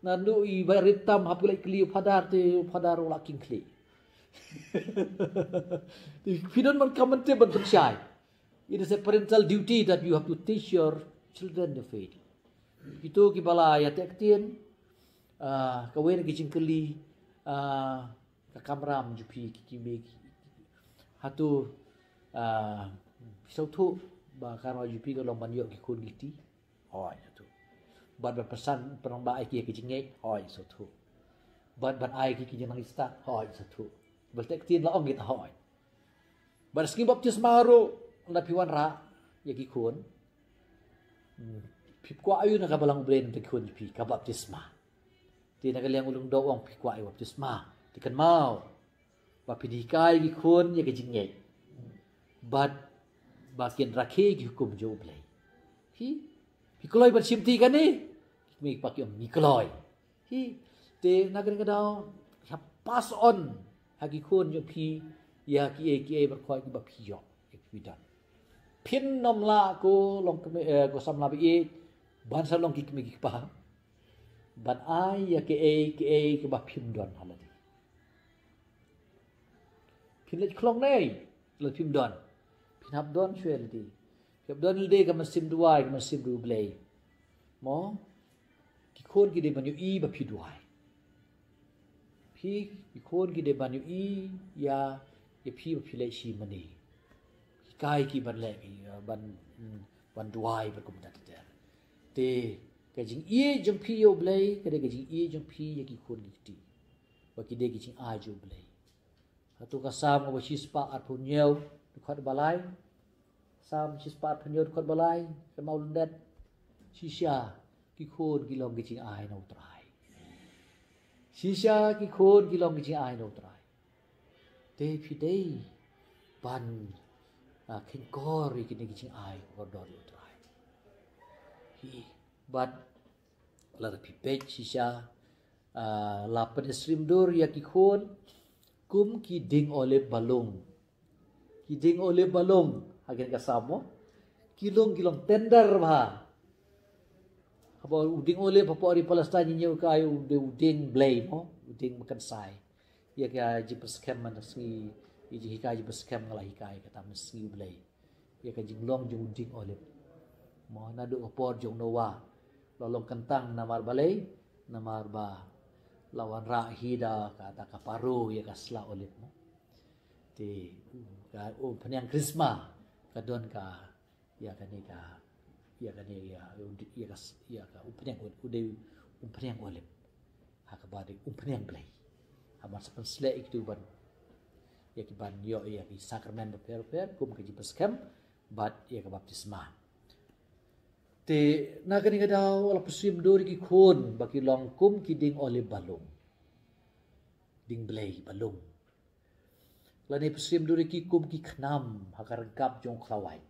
naduh i ba rit tam hap leit kylli u phadar, te u phadar u la kheiñ khlieh. Phi don ban kam ban tip ban pynshai. It is a parental duty that you have to teach your children the faith. Kito kiba la ïa teh ktien, ah, kawei na ki jingkylli, ah, ka kamram jong phi, ki, ki mei, ki, hato, ah, phi sngewthuh ba ka kamram jong phi ka long ban ïoh ki khun ki kti? Hooid, sngewthuh. Bad ban pynsan, pynrangbah ïa ki ha ki jingngeit? Hooid, sngewthuh. Bad ban ai ïa ki ki jingnang stad? Hooid, sngewthuh. Ba la teh ktien la ong kita hooid. Bad sngi baptisma ruh, lada phi wanrah ïa ki khun, hmm, phi kwah aïu na ka balang U Blei na ki khun jong phi? Ka baptisma. Te na ka liang u Lyngdoh u ong phi kwah ïa u baptisma. Te kynmaw ba phin hikai ki khun ïa ka jingngeit bad ba kin rakhe ki hukum jong U Blei. Phi, phi kloi ban shimti kane? Ki kmie ki kpa ki ong ngi kloi. Hi, te na kane ka daw, ïa pass on ha ki khun jong phi ïa kiei kiei baroh kiba phi ïoh, ïa ki don. Phin nym lah ko long kmie, eh, ko samla ba ïeit ban sa long ki kmie ki kpa ban ai ïa kiei kiei kiba phim don ha lade. Phin leit khlong ne, lada phim don? Phin hap don shuwa lade. Phin hap don lade ka mynsiem duwai, ka mynsiem riewblei. Mo, ki khun ki dei ban ïohi ba phi duwai. Phi, ki khun ki dei ban ïohi ïa, ïa phi ba phi leit shi mane. Hikai ki ban leh, ban, ban duwai, ban kumta ter ter. Te ka jingïeit jong phi ïa U Blei ka dei ka jingïeit jong phi ïa ki khun ki kti, ba ki dei ki jingai jong U Blei. Hato ka Salm kaba shispah arphew hynñiew, dkhot ba lai. Salm shispah arphew hynñiew, dkhot ba lai, ka mawlyndet. Shisha ki khun ki long ki jingai na U Trai. Shisha ki khun ki long ki jingai na U Trai. Te phi dei ban, ah, kheiñkor ïa kine ki jingai kordor ïa U Trai. Hi, bad lada phi peit shisha, ah, la pynsyriem dur ïa ki khun kum ki dieng olib ba lung. Ki dieng olib ba lung, ha kane ka Salm mo. Ki lung ki long tender bha. Haba u dieng olib hapoh ri Palestine ngi ñiew ka ai u dieng, u dieng blei mo, u dieng ba kynsai. Ïa ka jingpynskhem mynta sngi, ïa jinghikai jingpynskhem nga la hikai kata mynta sngi U Blei. Ïa ka jinglong jong u dieng olib. Mo, naduh ka por jong Noah la long kyntang, namar balei? Namar ba la wanrah hi da kata ka Paro ïa ka sla olib mo. Te ka umphniang krisma ka don ka, ïa kane ka, ïa kane, ïa, ïa ka, ïa ka umphniang, u dei umphniang olib. Ha kaba dei umphniang blei. Haba sa pynsleh ïa kitu ban, ïa ki ban ïoh ïa ki sakramen bapher bapher, kum ka jingpynskhem bad ïa ka baptisma. Te na kane ka daw la pynsyriem dur ïa ki khun ba ki long kum ki dieng olib ba lung. Dieng blei ba lung. Lane pynsyriem dur ïa ki kum ki khnam ha ka ryngkap jong u khlawait.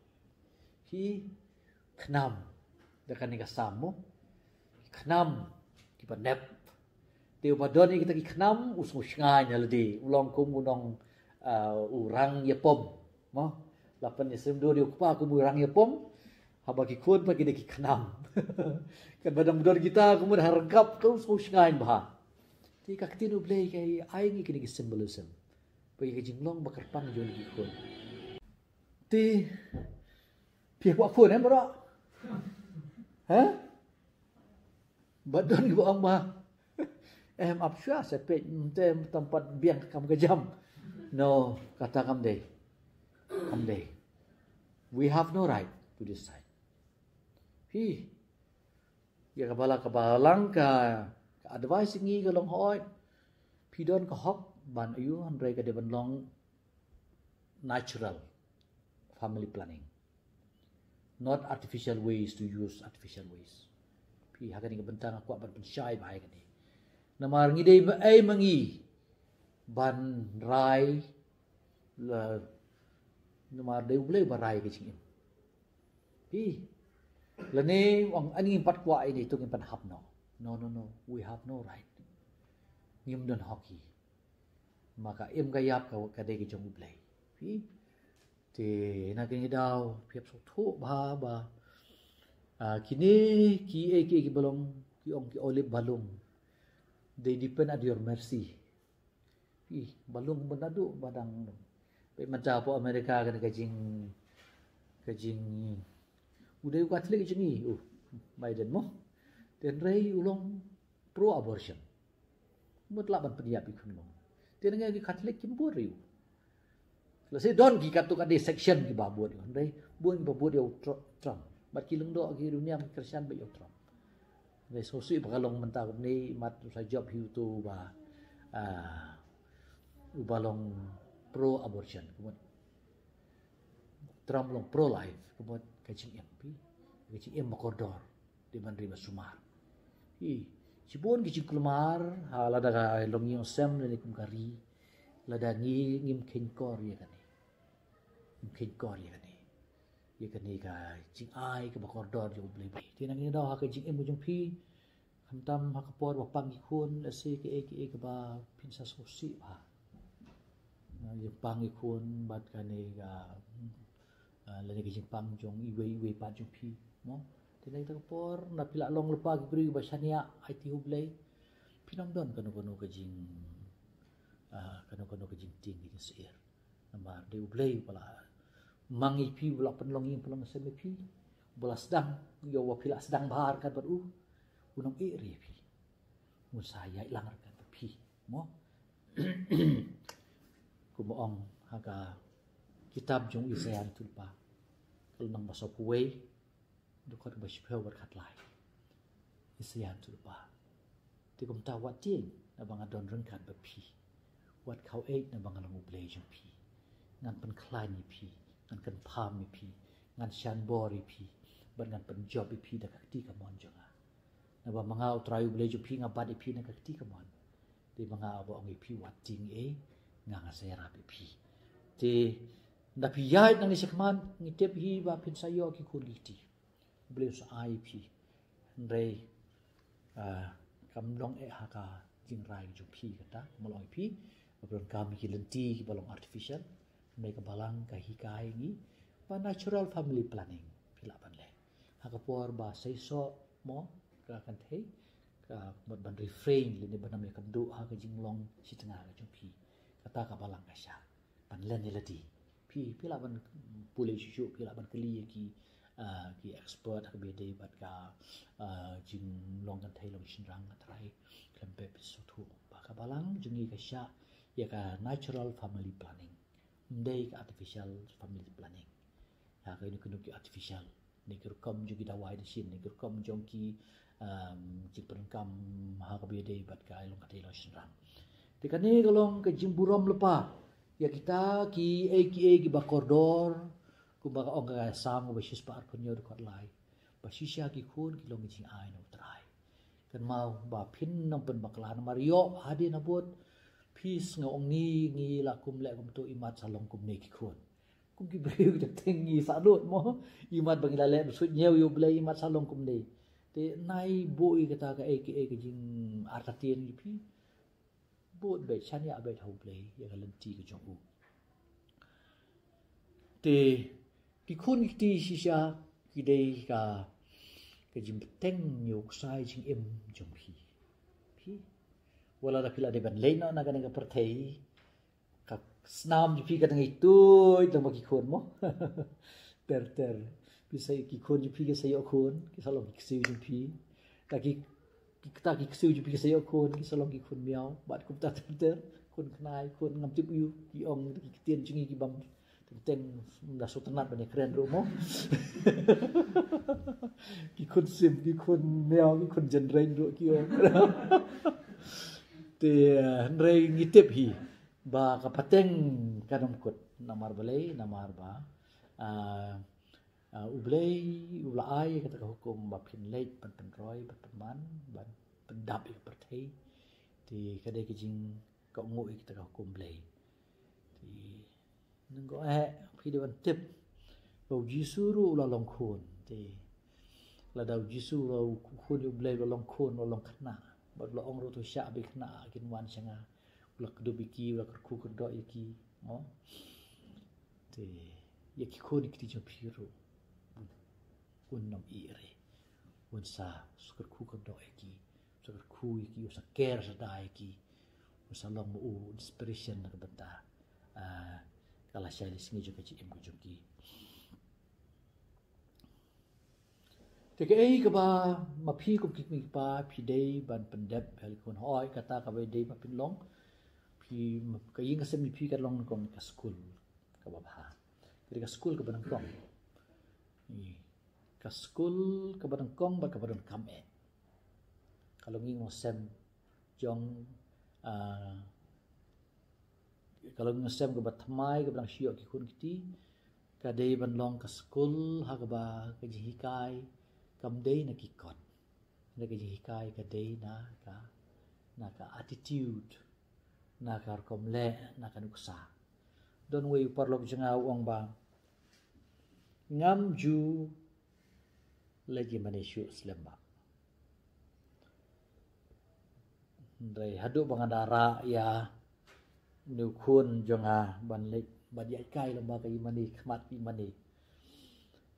Ki khnam, da kane ka Salm mo. Khnam kiba nep. Te uba don ïa kita ki khnam u sngew shngaiñ ïa lade, u long kum u nong, ah, u rang ïapom. Mo, la pynsyriem dur ïa u kpa kum u rang ïapom. Haba ki khun pat ki dei ki khnam. Katba dang don kita kumne ha ryngkap, ka u sngew shngaiñ bha. Te ka ktien U Blei ka ai ngi kine ki symbolism. Ba ïa ka jinglong ba kyrpang jong ki khun. Te phi kwah khun em baroh? Ha? Ba don kiba ong ba, em, ap shuwa sa peit, te tam pat biang kam ka jam. No, kata kam dei. Kam dei. We have no right to decide. Phi, ïa ka balang, ka balang ka, ka advice ngi ka long hooid. Phi don ka hok ban ïoh, hynrei ka dei ban long natural family planning, not artificial ways to use artificial ways. Phi, ha kane ka bynta nga kwah ban pynshai bha ïa kane. Namar ngi dei ba ei ma ngi ban rai la, namar dei U Blei ba rai ka jingim. Phi, lane ong ani ngim pat kwah ini tu ngim pat hap no. No, no, no. We have no right. Ngim don hok hi. Ma ka im ka ïap ka, ka dei ka jong U Blei. Phi. Te na kine ki daw phi hap sngewthuh bha ba, ah, kine ki, eh, ki, ki ba long, ki ong ki olive ba long. They depend at your mercy. Ih, ba long ba naduh ba dang. Peit mynta hapoh America kane ka jing, ka jing, u dei u Katholik jong ngi, u Biden mo. Te hynrei u long pro abortion. Mut lah ban pynïap ïa ki khun mo. Te ngi ki Katholik kim bud ïa u. Lehse don ki katto katne section kiba bud ïa u. Hynrei bun kiba bud ïa u Tr-, Trump. Bad ki lyngdoh ki riewniam Khristan bud ïa u Trump. Hynrei sngewsih ba ka long mynta kumne, imat u sa jop hi uto uba, ah, uba long pro abortion. Kumut Trump long pro life. Kumut ka jingim phi, ka jingim ba kordor. Dei ban ri ba sumar. Hi, shibun ki jingkulmar, ha lada ka long ïing sem lane kum ka ri. Lada ngi ngim kheiñ kor ïa kane. Ngim kheiñ kor ïa kane. Ïa kane ka jingai kaba kordor jong U Blei. Te nang ïa daw ha ka jingim ka jong phi. Khamtam ha ka por ba pang ki khun, lehse kaei kaei kaba phin sa sngewsih bha. Na, jingpang ki khun bad kane ka, ah, lane ka jingpang jong iwei iwei pat jong phi mo. Te na kata ka por na phi la long lypa ki briew ba shaniah ha ïing U Blei, phin ym don kano kano ka jing, ah, kano kano ka jingtieng ka jingsyier. Namar dei U Blei uba la mang ïa phi, uba la pynlong ïing pynlong sem ïa phi, uba la sdang ïa uba phi la sdang bha ryngkat bad u, un ym ïeh ri ïa phi. Un sa ïaid lang ryngkat bad phi mo. Kumba ong ha ka kitab jong Isaiah Nongthoh Lypa, ka lynnong ba sawphew wei, dkhot kaba shiphew bad khatlai. Isaiah Nongthoh Lypa. Te kumta wat tieng naba nga don ryngkat bad phi. Wat khaw eit naba nga long U Blei jong phi. Ngan pynkhlaiñ ïa phi, ngan kynpham ïa phi, ngan shan bor ïa phi, bad ngan pynjop ïa phi da ka kti kamon jong nga. Naba ma nga U Trai U Blei jong phi nga bat ïa phi na ka kti kamon. Te ma nga uba ong ïa phi wat tieng ei, nga nga sa ïarap ïa phi. Te nda phi ïaid nangne shakhmat ngi tip hi ba phin sa ïoh ki khun ki kti. U Blei u sa ai ïa phi. Hynrei, ah, kam long eh ha ka jingrai jong phi kata, kam long ïa phi. Ba phi donkam ki lynti kiba long artificial. Hynrei ka balang ka hikai ngi ba natural family planning phi lah ban leh. Ha ka por ba seisoh mo ka kynthei, ka mut ban refrain lane ban ym ïakynduh ha ka jinglong shi tnga ka jong phi. Kata ka balang ka shah ban len ïa lade. Phi, phi lah ban pule shuh shuh, phi lah ban kylli ïa ki, ah, ki expert ha kaba ïadei bad ka, ah, jinglong kynthei long shynrang. Nga trai khlem pep sngewthuh ba ka balang jong ngi ka shah ïa ka natural family planning. Ym dei ka artificial family planning. Ïa ka ïa kano kano ki artificial, ne ki rukom jong ki dawai dashin, ne ki rukom jong ki, um, jingpyndonkam ha kaba ïadei bad ka long kynthei long shynrang. Te kane ka long ka jingburom lypa ïa kita kiei kiei kiba kordor, kumba ka ong ka Salm kaba shispah arphew hynñiew dkhot lai. Ba shisha ki khun ki long ki jingai na U Trai. Kynmaw ba phin nang pynbakla namar ïoh hadien habud phi sngew ong ngi, ngi la kum leh kumto, imat sa long kumne ki khun. Kum ki briew ki teng ngi sa nud mo. Imat ba ngi la leh bsuit ñiew ïa U Blei imat sa long kumne. Te nai buh ïa kata kaei kaei ka jingartatien ïa phi. Bud beit, shaniah beit ha U Blei ïa ka lynti ka jong u. Te ki khun ki kti shisha ki dei ka, ka jingbteng ñiewksai jingim jong phi. Phi, wat la da phi la dei ban leit noh na kane ka pyrthei, ka snam jong phi ka dang ïaituid lang bad ki khun mo. Ter ter. Phi sa, ki khun jong phi ki sa ïoh khun, ki sa long ki ksiew jong phi. Ta ki, ki, ta ki ksiew jong phi ki sa ïoh khun, ki sa long ki khun miaw. Bad kumta ter ter, khun khnai, khun ngam tip aiu, ki ong ki ktien jong ngi ki bym teng teng, da sngewtynnat ban ïakren ruh mo. Ki khun sim, ki khun miaw, ki khun jynreng ruh ki ong. Te, eh, hynrei ngi tip hi ba ka pateng kan ym kut. Namar balei? Namar ba, ah, ah, U Blei u la ai kata ka hukum ba phin leit ban pynroi, ban pynman, ban pyndap ïa ka pyrthei. Te ka dei ka jingkohnguh ïa kita ka hukum Blei. Te nang ko eh phi dei ban tip ba u Jisu ruh u la long khun. Te lada u Jisu u la u khun ïa u Blei, u la long khun, u la long khynnah, bad u la ong ruh, to shah bad khynnah kin wan sha nga. U la kdup ïa ki, u la kyrkhu kyrdoh ïa ki, mo. Te ïa ki khun ïa ki kti jong phi ruh un ym ïeh re. Un sa kyrkhu kyrdoh ïa ki, un sa kyrkhu ïa ki, un sa care, sa da ïa ki, un sa long ma u inspiration na ka bynta, ah, ka lashai lashisngi jong ka jingim ka jong ki. Te kaei kaba ma phi kum ki kmie ki kpa phi dei ban pyndep ha ki khun? Hooid, kata kaba dei ba phin long, phi, ka ïing ka sem jong phi ka long kum ka skul kaba bha. Ka dei ka skul kaba nyngkong. Ka skul kaba nyngkong bad kaba donkam eh. Ka long ïing long sem jong, ah, ka long ïing long sem kaba thymmai, kaba dang shu ïoh ki khun ki kti. Ka dei ban long ka skul ha kaba ka jinghikai kam dei na ki kot. Ka dei ka jinghikai ka dei na ka, na ka attitude, na ka rukom leh, na ka nuksa. Don uwei u paralok jong nga u ong ba, ngam ju leit ïa mane shuh slem ba. Hynrei haduh ba nga da rah ïa une u khun jong nga ban leit, ban ïaid kai lem bad ka ïa mane, khmat ïa mane.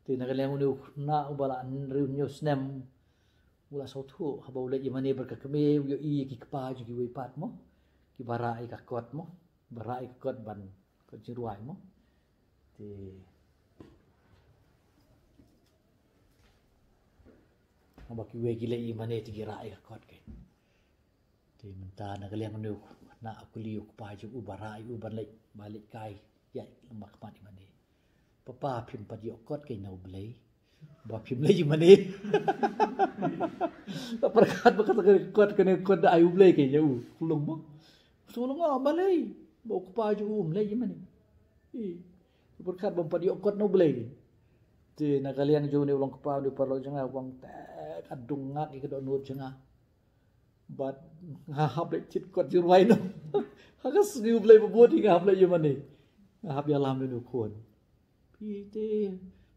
Te na ka liang une u khynnah uba la hynriew hynñiew snem, u la sngewthuh haba u leit ïa mane bad ka kmie, u ïohi ïa ki kpa jong kiwei pat mo, kiba rah ïa ka kot mo, ba rah ïa ka kot ban, kot jingrwai mo. Te haba kiwei ki leit ïa mane te ki rah ïa ka kot keiñ. Te mynta na ka liang une u khynnah u kylli u kpa jong u ba rah ïa u ban leit, ba leit kai ïaid lem bad khmat ïa mane. Papa, phim pat ïoh kot keiñ na U Blei ba phim leit ïa mane? La pyrkhat ba kata ka kot, kane ka kot da ai U Blei keiñ ïa u, khunlung mo. Shu long, ah, balei ba u kpa jong u um leit ïa mane? Ï, la pyrkhat ba um pat ïoh kot na U Blei keiñ. Te na ka liang jong une u long kpa, une u paralok jong nga u ong, te ka dung ngak ïa ka dohnud jong nga. Bad nga hap leit thied kot jingrwai noh. Ha ka sngi U Blei ba bud hi nga hap leit ïa mane. Nga hap ïalam ïa une u khun. Phi te,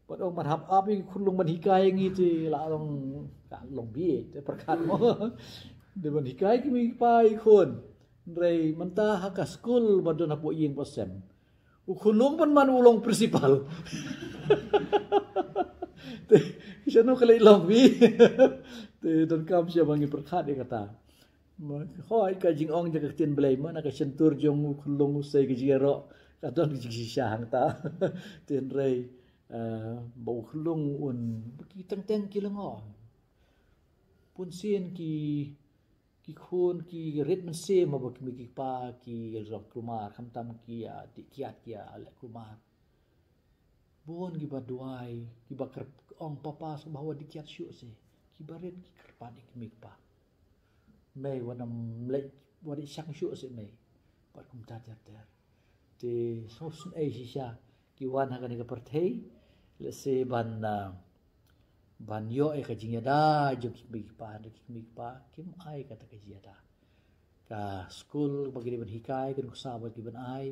bad ong ban hap ap ïa ki khunlung ban hikai ïa ngi te la long, ka long bieit te pyrkhat mo. Dei ban hikai ki mei ki pa ïa ki khun. Hynrei mynta ha ka skul ba don hapoh ïing hapoh sem, u khunlung ban man u long principal. Te shano ka leit long phi? Te donkam shisha ba ngin pyrkhat ïa kata. Ma, hooid, ka jingong jong ka ktien Blei mo, na ka shyntur jong u khunlung u sei ka jingïaroh, ka don ka jingshisha hangta. Te hynrei, eh, ba u khunlung un, ba ki teng teng ki lyngngoh. Bunsien ki, ki khun ki rit mynsiem haba ki mei ki pa ki long kulmar, khamtam ki ïa dih kiad, ki ïa leh kulmar. Bun kiba duwai, kiba kyrp-, ong, papa, sngewbha wat dih kiad shuh seh. Kiba rit ki kyrpad ïa ki mei ki pa. Mei, wat nym leit, wat dih shang shuh seh mei. Bad kumta ter ter. Te sngewsynei shisha ki wan ha kane ka pyrthei, lehse ban, ah, ban ïoh ïa ka jingïada jong ki mei ki pa, hynrei ki mei ki pa kim ai kata ka jingïada. Ka skul ba ki dei ban hikai, ka nuksa ba ki ban ai,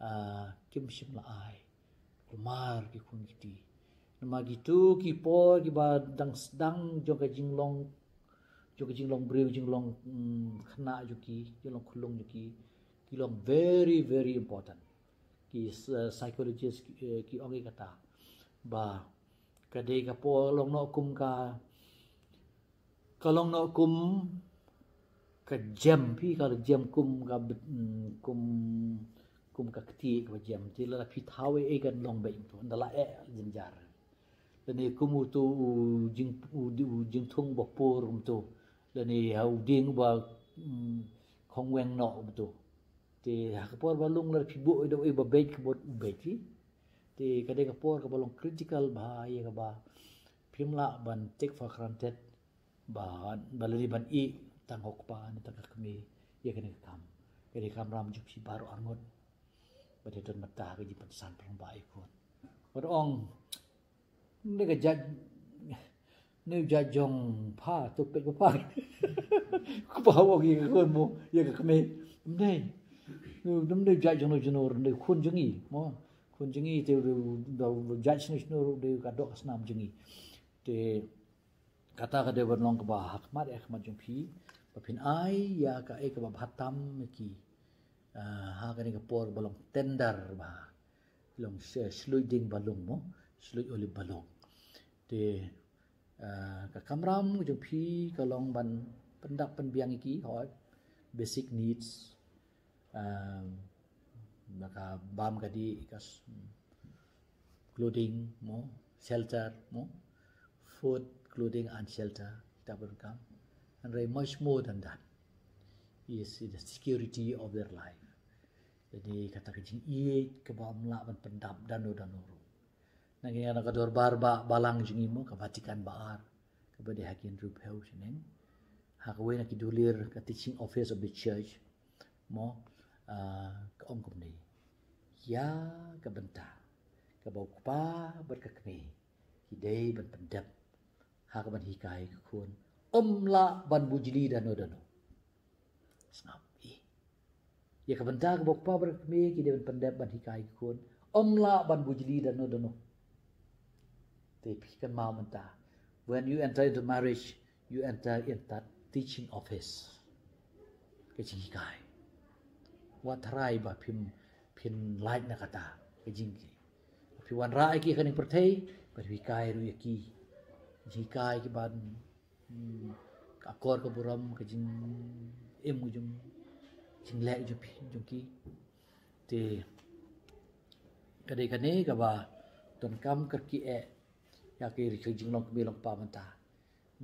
ah, kim shym la ai. Kulmar ki khun ki kti. Namar kito ki por kiba dang sdang jong ka jinglong, jong ka jinglong briew, jinglong, mm, khynnah jong ki, jinglong khunlung jong ki, ki long very, very important. Ki, eh, psychologist ki, eh, ki ong ïa kata ba ka dei ka por long noh kum ka, ka long noh kum ka jem, phi, ka jem kum ka bit-, mm, kum, kum ka kti kaba jem. Te lada phi thaw ei ei kan long beit kumto, ynda la eh jynjar. Lane kum uto u jing, u, u jingthung ba pur kumto. Lane ha u dieng ba, mm, khongweng noh kumto. Te ha ka por ba lung lada phi buh ei da ei ba beit, ka bud u beit phi. Te ka dei ka por kaba long critical bha ïa kaba phim lah ban take for granted. Ba, ba lane ban ïeh tang ha u kpa ne tang ka kmie ïa kane ka kam. Ka dei ka kamram jong phi baroh arngut. Ba dei don mynta ka jingpynsan pynlong ba ïa khun. Bad ong, ne ka jait Neu jait jong pha, to peit pha. Kpa wa ki khun mo, ya ka kmie. Mnei. Neu, neu jait jong no jong no, neu khun jong i mo. Khun jong i te u da jait snu snu de ka dok snam jong i. Te kata ka dei ban long kaba ha khmat, eh, khmat jong phi. Ba phin ai ya ka e kaba bha tam ki. Ah, ha kane ka por ba long tender ba. Long shlui ding ba long mo, shlui olib ba long. Te ah, ka kamram jong phi ka long ban pyndap pynbiang ïa ki hoi basic needs. Ah, na ka bam ka dih, ka s- clothing mo, shelter mo, food, clothing and shelter. Kita pun kam. And very much more than that is the security of their life. Jadi kata ka jingïeit kaba ym lah ban pyndap dano dano ruh. Na ka, na ka dorbar ba, balang jong i mo, ka Vatican ba ar, kaba dei ha ki hynriewphew shaneng. Ha kawei na ki dulir ka Teaching Office of the Church mo, ah, ka ong kumne. Ya ka bynta kaba u kpa bad ka kmie ki dei ban pyndep ha kaban hikai ka khun, ym lah ban bujli dano dano. Sngap i. Ya ka bynta kaba u kpa bad ka kmie ki dei ban pyndep ban hikai ka khun, ym lah ban bujli dano dano. Te phi kynmaw mynta, when you enter into marriage, you enter in that teaching office. Ka jinghikai. Wat tharai ba phim, phin lait na kata ka jinghikai. Phi wanrah ïa ki ha kane ka pyrthei, ba phi hikai ruh ïa ki. Jinghikai ki ban, hmm, ka akor ka burom, ka jingim ka jong, jingleh jong phi, jong ki. Te ka dei kane kaba donkam kyrkieh ïa ki, ki jinglong kmie long kpa mynta.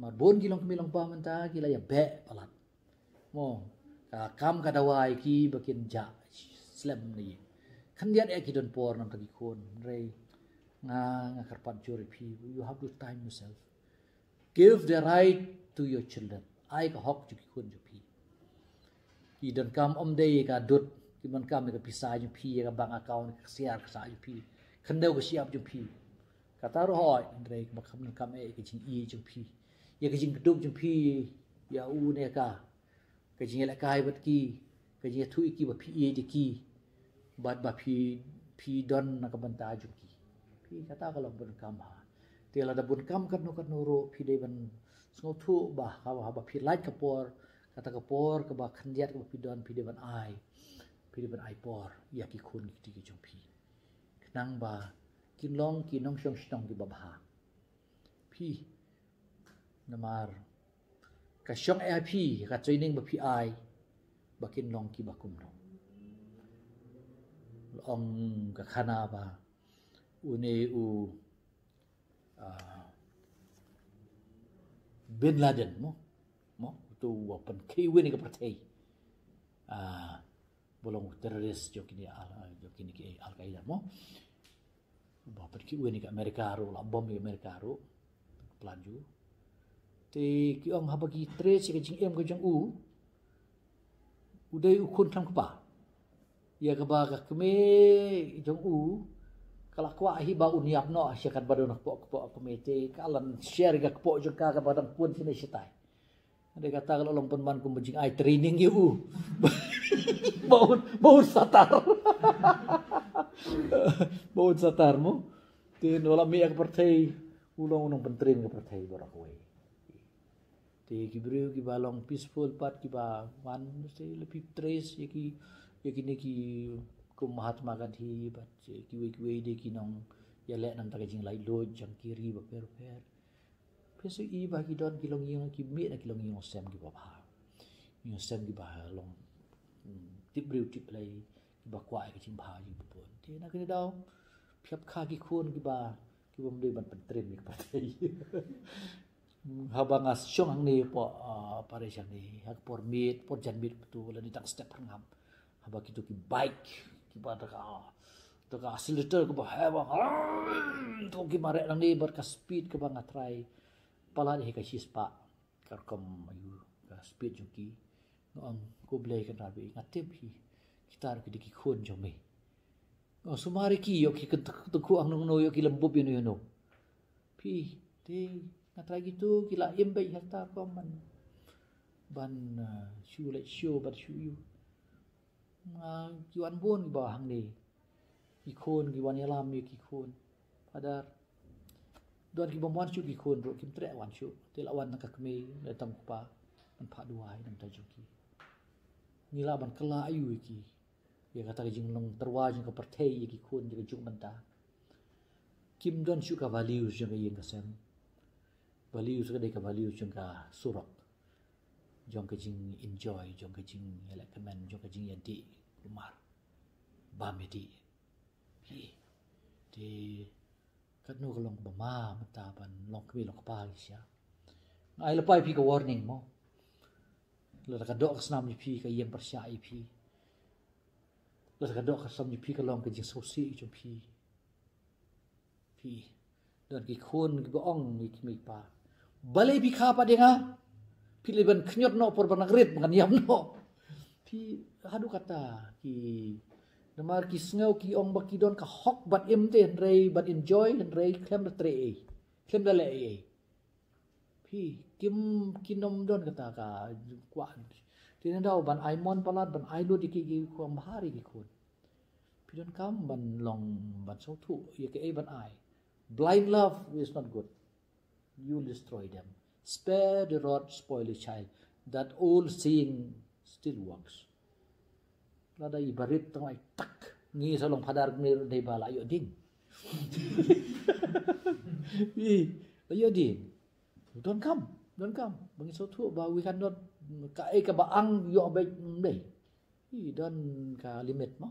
Mar bun ki long kmie long kpa mynta ki la ïa beh palat. Mo, ka kam ka dawa ïa ki ba kin jah slem ne. Khyndiat eh ki don por namar ki khun, hynrei nga, nga kyrpad jur ïa phi, you have to time yourself. Give the right to your children. Ai ka hok jong ki khun jong phi. Ki donkam ym dei ka dud, ki donkam ïa ka pisa jong phi, ïa ka bank account, ka ksiar ka sah jong phi, khyndew ka shyiap jong phi. Kata ruh hooid, hynrei ba kham donkam eh ka jingïeit jong phi, ïa ka jingkdup jong phi ïa u ne ka, ka jingïalehkai bad ki, ka jingïathuh ïa ki ba phi ïeit ïa ki, bad ba phi, phi don na ka bynta jong ki. Phi, kata ka long bun kam ha. Te lada bun kam katno katno ruh phi dei ban sngewthuh ba haba, haba phi lait ka por, kata ka por kaba khyndiat kaba phi don, phi dei ban ai, phi dei ban ai por ïa ki khun ki kti ki jong phi. Khnang ba kin long ki nongshong shnong kiba bha. Phi, namar ka shong eh ha phi, ka training ba phi ai, ba kin long kiba kumno. Ong ka khana ba une u, ah, Bin Laden mo, mo, uto u wa pynkhih win ïa ka pyrthei. Ah, ba long terrorist jong kine Al, jong kine ki Al Qaeda mo. Ba pynkhih win ïa ka Amerika ruh, la bom ïa ka Amerika ruh. Plan ju. Te ki ong haba ki trace ïa ka jingim ka jong u, u dei u khun tang kpa. Ïa kaba ka kmie jong u ka la kwah hi ba un ïap noh sha katba don kpoh kpoh kmie, te ka la share ïa ka kpoh jong ka kaba dang pun shane shatai. Hynrei kata ka la long pynban kum ba jingai training ïa u. Ba un, ba un satar. Ba un satar mo. Te u la mih ïa ka pyrthei, u long u nongpyntrei ka pyrthei baroh kawei. Te ki briew kiba long peaceful pat kiba wan, mesti la phi trace ïa ki, ïa kine ki kum Mahatma Gandhi bad kiwei kiwei de ki nongïaleh na ka bynta ka jinglaitluid jong ki ri bapher bapher. Phi sa i ba ki don ki longïing, ki mih na ki longïing sem kiba bha. Ïing sem kiba long, hmm, tip briew tip Blei, kiba kwah ïa ka jingbha jong ki bun. Te na kane ka daw phi hap kha ki khun kiba, kibym dei ban pyntrei ïa ka pyrthei. Hmm, haba nga shong hangne hapoh, ah, parish hangne, ha ka por miet, por janmiet, uto lane tang step phyrngab. Haba kito ki bike kiba da ka, da ka accelerator kaba heh ba, to ki mareh nangne bad ka speed kaba nga try palat hi ka shispah, ka rukom aïu ka speed jong ki. Nga ong, ko Blei Kynrad ba ïeit, nga tip hi kita ruh ki dei ki khun jong me. Nga ong, sumar ïa ki, ïoh ki kyntu, kyntu khuh hangno hangno, ïoh ki lymbup ïano ïano. Phi, te Nga trai kito ki la im beit hangta rukom ban, ban, ah, shu leit show, ban shu ïoh. Nga, ki wan bun kiba hangne. Ki khun ki wan ïalam ïa ki khun. Father, don kiba ym wan shuh ki khun ruh, kim treh wan shuh. Te la wan tang ka kmie, la tang u kpa, ban phah duwai na ka bynta jong ki. Ngi lah ban kylla aïu ïa ki? Ïa kata ka jinglong tyrwa jong ka pyrthei ïa ki khun jong ka jong mynta. Kim don shuh ka values jong ka ïing ka sem. Values ka dei ka values jong ka surok, jong ka jing enjoy, jong ka jingïaleh kmen, jong ka jingïadih kulmar. Bam ïadih. Phi, te katno ka long kaba ma mynta ban long kmie long kpa ki sha. Nga ai lypa ïa phi ka warning mo. Lada ka doh ka snam ïa phi, ka ïeng pyrshah ïa phi. Lada ka doh ka snam ïa phi, ka long ka jingsngewsih jong phi. Phi, don ki khun kiba ong ïa ki kmie ki kpa, balei phi kha pat ïa nga? Phi leh ban khñiot noh por ba ngan rit, ba ngan ïam noh. Phi, haduh katta ki, namar ki sngew, ki ong ba ki don ka hok ban im te, hynrei ban enjoy, hynrei khlem da trei ei, khlem da leh ei. Phi, kim, kim don kata ka kwah. Te nangta ban ai mon palat, ban ai lut ïa ki, ki khun, bha ïa ki khun. Phi donkam ban long, ban sngewthuh ïa kaei ban ai. Blind love is not good. You'll destroy them. Spare the rod, spoil the child. That old saying still works. Lada i barit tang ai tak, ngi sa long phadar kmie dei ba la ïoh ding. I, la ïoh ding. Donkam, donkam. Ba ngi sngewthuh ba we cannot, kaei kaba ang ïoh beit, ym dei. I, don ka limit mo.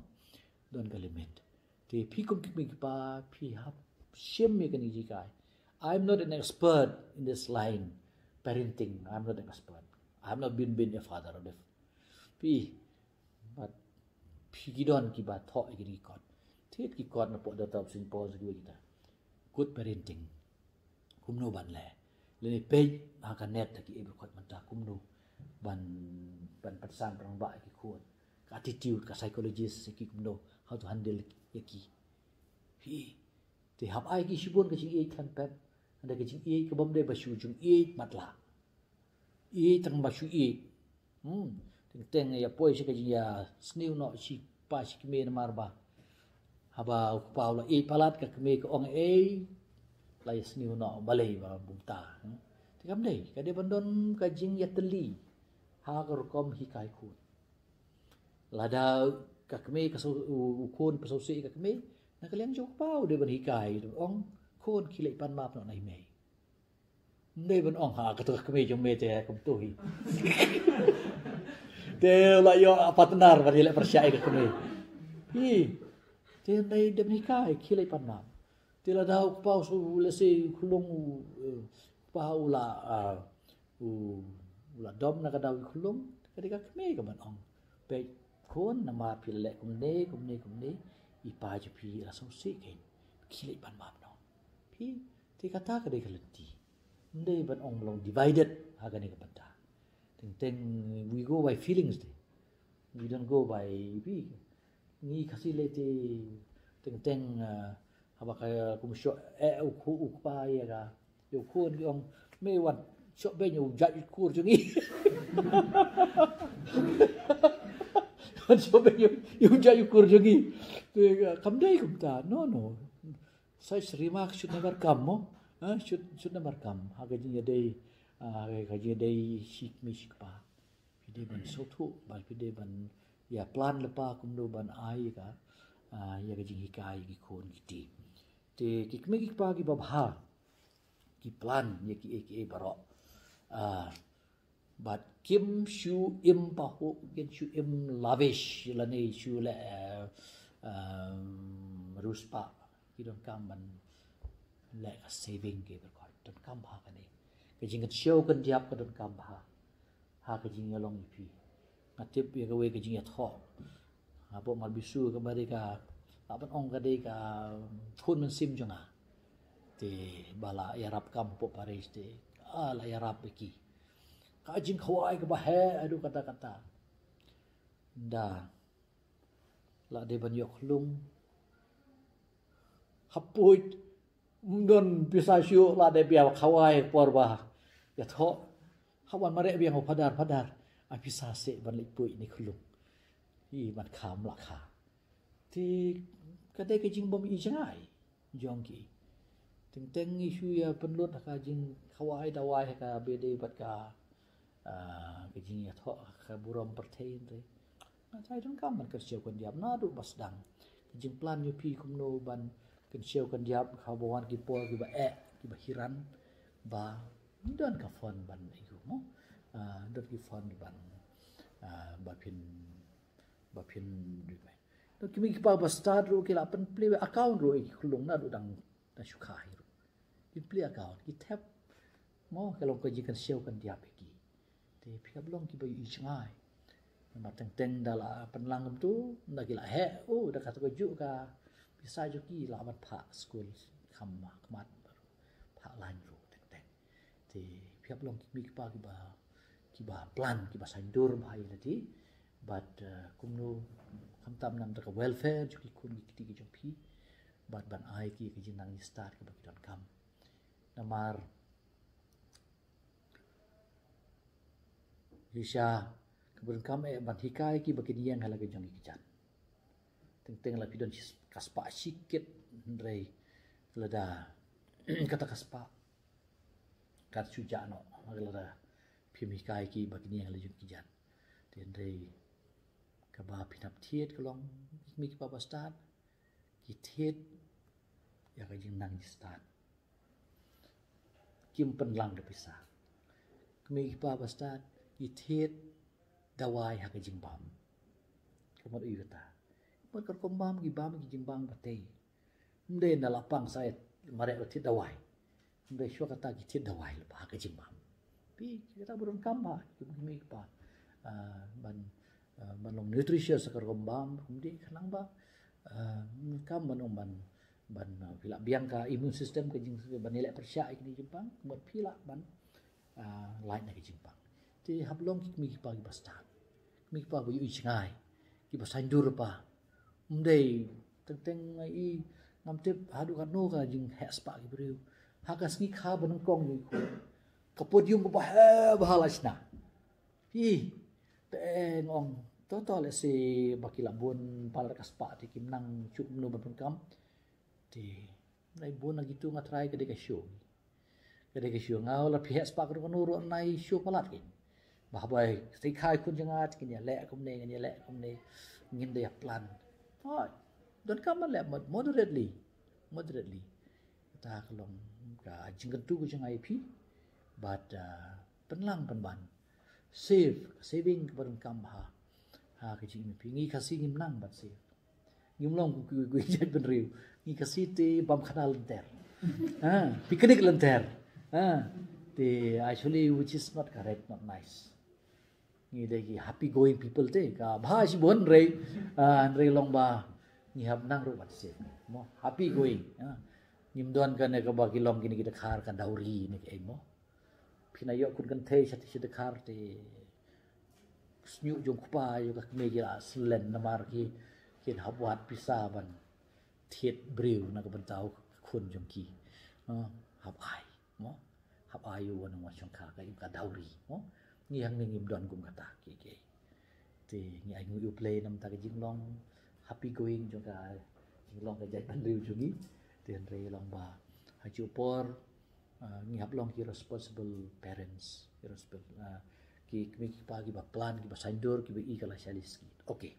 Don ka limit. Te phi kum ki kmie ki kpa, phi hap shim ïa kane ka jinghikai. I'm not an expert in this line, parenting. I'm not an expert. I've not been, been a father of the, phi, but phi, ki don kiba thoh ïa kine ki kot. Thied ki kot napoh Doctor of Saint Paul's, kiwei kita. Good parenting. Kumno ban leh. Lane peit ha ka net da kiei baroh mynta kumno ban, ban pynsan pynrangbah ïa ki khun. Ka attitude, ka psychologist ïa ki kumno, how to handle ïa ki. Phi, te hap ai ki shibun ka jingïeit khlem pep. Hynda ka jingïeit ka bym dei ba shu jingïeit matlah. Ïeit tang ba shu ïeit. Hmm. Teng teng ïa poi sha ka jingïasniew noh shi kpa shi kmie namar ba haba u kpa u la ïeit palat, ka kmie ka ong ei, la ïasniew noh, balei ba bun ta. Hmm. Te kam dei, ka dei ban don ka jingïatylli ha ka rukom hikai khun. Lada ka kmie ka shu, u, u khun u shu sih ka kmie, na ka liang jong u kpa u dei ban hikai, ong, khun, khie leit pan map noh na i mei. Ym dei ban ong, ha, kato ka kmie jong me te kumto hi. Te la ïoh partner ba dei leh pyrshah ïa ka kmie. Hi. Te ym dei, dei ban hikai, khie leit pan map. Te lada u kpa u shu, let's say, u khyllung, u, eh, kpa u la, ah, u, u la dom na ka daw u khyllung, ka dei ka kmie ka ban ong, peit khun, namar phi la leh kumne, kumne, kumne, i pa jong phi la sngewsih kein. Khie leit pan map noh. Phi, te kata ka dei ka lynti. Ym dei ban ong long divided ha kane ka bynta. Teng teng we go by feelings te. We don't go by, phi, ngi Khasi lei te, teng teng, ah, haba ka kum shoh, eh, u khu, u kpa ïa ka, ïa u khun ki ong, me wan shoh beiñ ïa u jait u kur jong ngi. Wan shoh beiñ ïa u jait u kur jong ngi. Te, ah, kam dei kumta. No, no. Such remarks should never come, mo? Ha, should, should never come. Ha ka jingïadei, ah, ha ka jingïadei shi kmie shi kpa. Phi dei ban sngewthuh, ba phi dei ban ïa plan lypa kumno ban ai ïa ka, ah, ïa ka jinghikai ïa ki khun ki kti. Te ki kmie ki kpa kiba bha ki plan ïa kiei kiei baroh. Ah, bad kim shu im pahuh, kim shu im lavish lane shu leh, eh, um, riewspah. Ki donkam ban leh ka saving, ki donkam bha kane. Ka jingkynshew kyndiap ka donkam bha ha ka jingïalong ïa phi. Nga tip ïa kawei ka jingïathoh hapoh Marbisu, ka ba dei ka, lah ban ong ka dei ka khun mynsiem jong nga. Te ba la ïarap kam hapoh parish te, ah, la ïarap ïa ki. Ka jingkhawai kaba heh haduh katta katta. Nda la dei ban ïoh khlung. Hapoh Ym don pisa shuh, la dep ïa khawai por ba ïathoh. Hap ban mareh biang u phadar, phadar. Ai pisa seh ban leit poi ïa ine i khunlung. Ï, ban kham la kha. Te ka dei ka jingbym ïohi jngai jong ki. Teng teng ngi shu ïa pynlut ha ka jingkhawai dawai ha kaba dei bad ka, ah, ka jingïathoh ha ka burom pyrthei hynrei nga trai donkam ban kynshew kyndiap naduh ba sdang. Ka jingplan jong phi kumno ban kynshew kyndiap haba wan ki por kiba eh, kiba hiran, ba don ka fund ban ïoh mo. Ah, don ki fund ban, ah, ba phin, ba phin Don ki mei ki pa ba stad ruh ki la pynplie account ruh ïa ki khunlung naduh dang, dang shu kha hi ruh. Ki plie account, ki thep. Mo, ka long ka jingkynshew kyndiap ïa ki. Te phi hap long kiba ïohi jngai. Namar teng teng da la pynlang kumtu, da ki la heh, oh, da kato kajuh ka pisa jong ki la ban phah skul kham khmat, phah lain ruh teng teng. Te phi hap long ki mei ki pa kiba, kiba plan, kiba saiñdur bha ïa lade. Bad, eh, kumno khamtam namar ka welfare jong ki khun ki kti ki jong phi. Bad ban ai ki ka jingnang jingstad kaba ki donkam. Namar shisha kaba donkam eh ban hikai ki ba kin ïeng ha la ka jong ki kjat. Teng teng la phi don shi, ka spah shi kit hynrei lada kata ka spah kan shu jah noh, lada phim hikai ki ba kin ïeng ha la jong ki kjat. Te hynrei kaba phin hap thied ka long ki mei ki pa ba stad ki thied ïa ka jingnang jingstad. Kim pynlang da pisa. Ki mei ki pa ba stad ki thied dawai ha ka jingbam. Ka mut ïa kata. Ka mut ka rukom bam ki bam ki jingbam ba tei. Ym dei na la pang sa mareh ba thied dawai. Ym dei, shuwa kata ki thied dawai lypa ha ka jingbam. Phi, kata ba donkam bha ki mei ki pa, ah, ban, ah, ban long nutritious ha ka rukom bam, kumta khnang ba, ah, kam ban ong ban, ban, ah, phi lah biang ka immune system ka jing, ban ïaleh pyrshah ïa kine ki jingpang, ka mut phi lah ban, ah, lait na ki jingpang. Te hap long ki mei ki pa kiba stad. Ki mei ki pa ba ïohi jngai. Kiba saiñdur lypa. Ym dei, teng teng ngi i, ngam tip haduh katno ka jingheh spah ki briew. Ha ka sngi kha ba nyngkong jong ki khun, ka podium ba heh bha la shna. Phi, te nga ong, to to lehse ba ki la bun palat ka spah te kim nang shuh kumno ban pyndonkam. Te nai bun na kitu nga trai ka dei ka show. Ka dei ka show, nga la phi heh spah ka ruh kano ruh nai show palat kin. Ba haba te khai khun jong nga te kin ïaleh kumne, kin ïaleh kumne, ngin da ïa plan. Hooid, donkam ban leh mod-, moderately. Moderately. Kata ka long ka jingkyntu ka jong nga ïa phi. Bad, ah, pynlang pynban. Save, saving kaba donkam bha. Ha ka jingim phi. Ngi Khasi ngim nang ban save. Ngim long kum ki, ki jaitbynriew. Ngi Khasi te bam khana lynter. Ha, picnic lynter. Ha. Te actually which is not correct, not nice. Ngi dei ki happy going people te, ka bha shibun hynrei, ah, hynrei long ba ngi hap nang ruh ban save. Mo, happy going. Ha. Ngim don kane kaba ki long kine ki dkhar ka dowry ne ki ei mo. Phi na ïoh khun kynthei sha te sha dkhar te, shñiuh jong u kpa jong ka kmie ki la syllen namar ki, kin hap wad pisa ban thied briew na ka bynta u khun jong ki. Ah, hap ai mo. Hap ai u wan u wan shongkha ka im ka dowry mo. Ngi hangne ngim don kum kata ki, ki. Te ngi ainguh ïa U Blei namar ka jinglong happy going jong ka jinglong ka jaitbynriew jong ngi. Te hynrei long ba ha juh por, ah, ngi hap long ki responsible parents, ki responsible, ah, ki kmie ki kpa kiba plan, kiba saiñdur, kiba i ka lashai lashkit. Okay.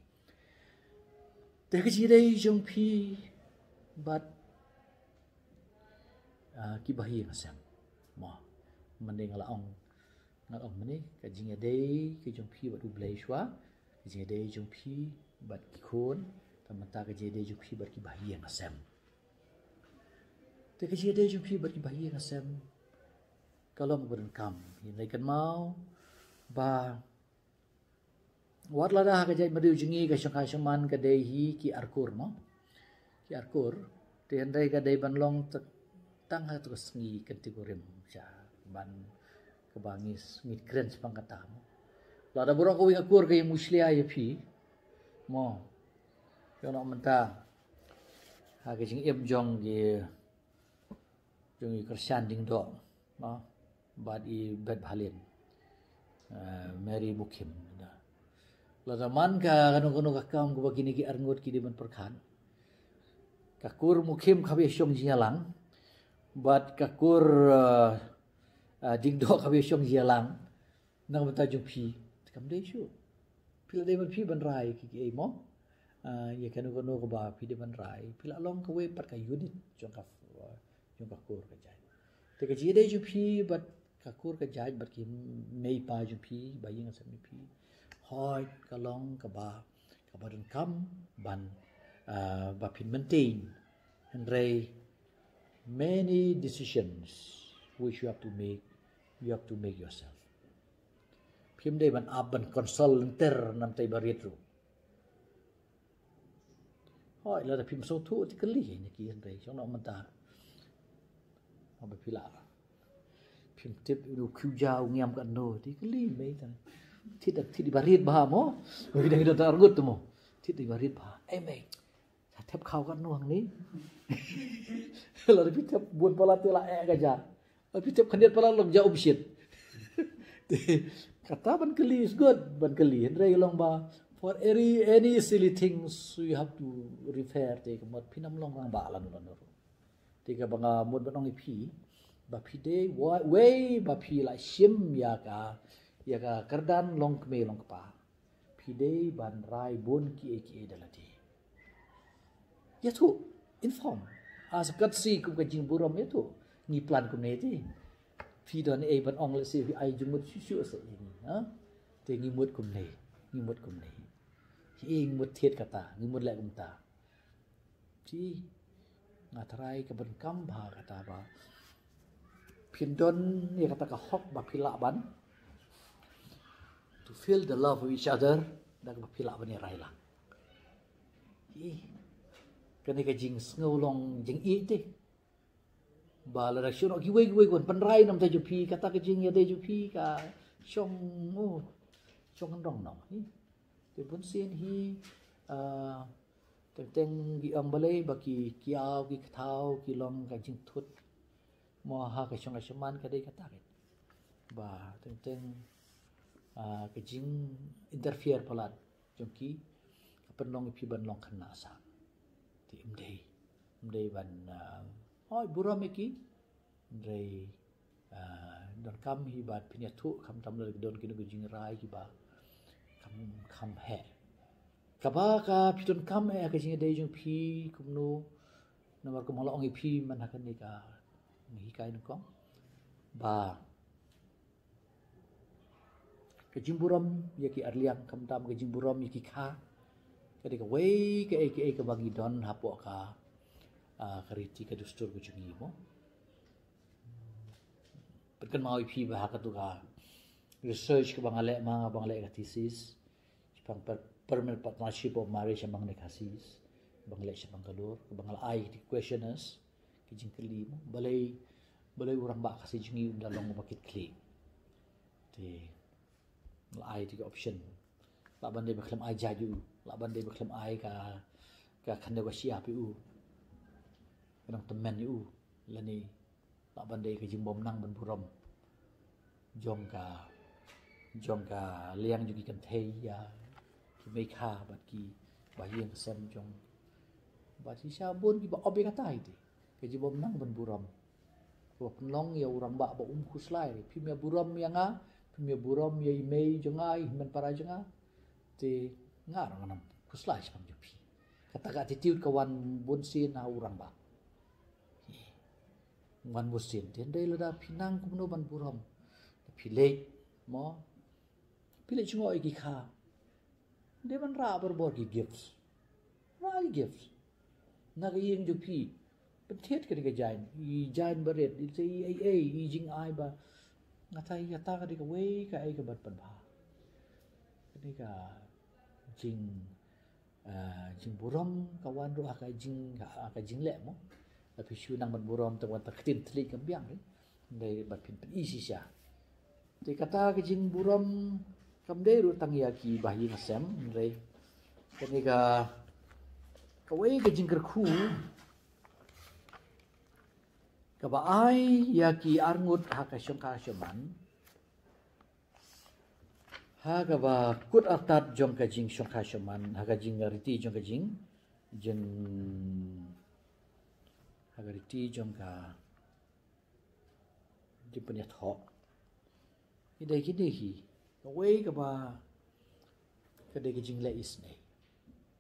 Te ka jingïadei jong phi bad, ah, ki bahaïing hasem. Mo, mynne nga la ong, nga la ong mynne ka jingïadei ka jong phi bad U Blei shuwa, ka jingïadei jong phi bad ki khun, te mynta ka jingïadei jong phi bad ki bahaïing hasem. Te ka jingïadei jong phi bad ki bahaïing hasem ka long ba donkam. Hynrei kynmaw ba wat lada ha ka jaitbynriew jong ngi ka shongkha shongman ka dei hi ki arkur mo. Ki arkur, te hynrei ka dei ban long tang ha kato ka sngi kynti kurim sha ban kaba ngi, ngi kren shaphang kata mo. Lada baroh kawei ka kur ka ïa mushlia ïa phi mo. Ïoh noh mynta ha ka jingim jong ki Jong i Kyrshan Diengdoh, no? Bad i Beth Bhalin, eh, Mary Mukhim. Lada man ka kano kano ka kam kaba kine ki arngut ki dei ban pyrkhat. Ka kur Mukhim ka ba shong jingïalang. Bad ka kur, eh, eh, Diengdoh ka ba shong jingïalang. Na ka bynta jong phi, kam dei shuh. Phi la dei ban phi ban rai ki ki ei mo. Ah, ïa kano kano kaba phi dei ban rai. Phi la long kawei pat ka unit jong ka, jong ka kur ka jait. Te ka jingïadei jong phi bad ka kur ka jait bad ki mei pa jong phi, ba ïing sem jong phi, hooid ka long kaba, kaba donkam ban, ah, ba phin maintain. Hynrei many decisions which you have to make, you have to make yourself. Phim dei ban ap ban consult lynter na bynta i barit ruh. Hooid, lada phim sngewthuh te kylli ïa ki, hynrei shong noh mynta. Haba phi la, phim tip u khiew ja u ngiam katno, te kylli mei tang. Thied, thied i barit bha mo. Ba phi dang don arngut te mo. Thied i barit bha. Ei mei, sa thep khaw katno hangne? Lada phi thep bun palat te la eh ka ja. Lada phi thep khyndiat palat long ja um shit. Te kata ban kylli is good, ban kylli. Hynrei long ba, for any, any silly things you have to refer, te ka mut phin ym long rangbah lano lano ruh. Te kaba nga mut ban ong ïa phi, ba phi dei wa-, wei ba phi la shim ïa ka, ïa ka kyrdan long kmie long kpa, phi dei ban rai bun kiei kiei da lade. Ïathuh, inform. As a courtesy kum ka jingburom, ïathuh. Ngi plan kumne te. Phi don ei ban ong lehse phi ai jingmut shuh shuh sa ïa ngi, ha? Te ngi mut kumne, ngi mut kumne. Ngi mut thied kata, ngi mut leh kumta. Te nga tharai kaba donkam bha kata ba phin don ïa kata ka hok ba phi lah ban, to feel the love of each other, da kaba phi lah ban ïa rai lang. Ih, kane ka jingsngew long jingïeit te. Ba lada shu noh kiwei kiwei ki wan pynrai na bynta jong phi, kata ka jingïadei jong phi ka shong, oh, shong kyndong noh. Ih. Te bunsien hi, ah, teng teng ki ong balei ba ki kiaw ki kthaw ki long ka jingthut. Mo ha ka shong ka shaman ka dei kata ka. Ba teng teng, ah, ka jing interfere palat jong ki, ka pynlong ïa phi ban long khynnah sang. Te ym dei, ym dei ban, ah, hooid burom ïa ki. Hynrei, ah, donkam hi ba phin ïathuh khamtam lada don kino ki jingrai kiba kham, kham heh. Kaba ka phi donkam eh ka jingïadei jong phi kumno, namar kumba la ong ïa phi man ha kane ka hikai nyngkong. Ba ka jingburom ïa ki arliang, khamtam ka jingburom ïa ki kha, ka dei kawei kaei kaei kaba ngi don hapoh ka, ah, ka riti ka dustur ka jong ngi mo. Pynkynmaw ïa phi ba ha katu ka research kaba nga leh, ma nga ba nga leh ka thesis shaphang per-, permanent partnership of marriage among the Khasis, ba nga leh sha Bangalore, kaba nga la ai ki questionnaires, ki jingkylli mo, balei, balei u rangbah Khasi jong ngi un da long uba kit khlieh. Te la ai te ki option. Lah ban dei ba khlem ai jait ïa u, lah ban dei ba khlem ai ka, ka khyndew ka shyiap ïa u, ka nongtymmen ïa u, lane lah ban dei ka jingbymnang ban burom jong ka, jong ka liang jong ki kynthei ïa ki mei kha bad ki ba ïing sem jong, bad shisha bun kiba ob ïa kata hi te. Ka jingbymnang ban burom kaba pynlong ïa u rangbah ba um khuslai. Phim ïa burom ïa nga, phim ïa burom ïa i mei jong nga, i hynmen para jong nga, te nga ruh ngan ym khuslai shaphang jong phi. Kata ka attitude ka wan bunsien na u rangbah. Wan bunsien, te hynrei lada phi nang kumno ban burom, phi leit mo, phi leit shu ngi ïa ki kha. Dei ban rah barabor ki gifts. Rah ki gifts na ka ïing jong phi. Pynthied kane ka jaiñ, i jaiñ barit, i, i, i, i jingai ba. Nga tharai kata ka dei kawei kaei kaba pynbha. Kane ka jing, ah, jingburom ka wan ruh ha ka jing, ha ka jingleh mo. Lada phi shu nang ban burom tang wan tang ktien thylliej kam biang, eh. Dei ban phin pyni shisha. Te kata ka jingburom kam dei ruh tang ïa ki ba ïing sem, hynrei kane ka, kawei ka jingkyrkhu Kaba ai ïa ki arngut ha ka shongkha shongman. Ha kaba kut artat jong ka jingshongkha shongman, ha ka jingriti jong ka jing, jing, ha ka riti jong ka jingpynïathoh. Ki dei kine hi. Kawei kaba, ka dei ka jingleh isynei.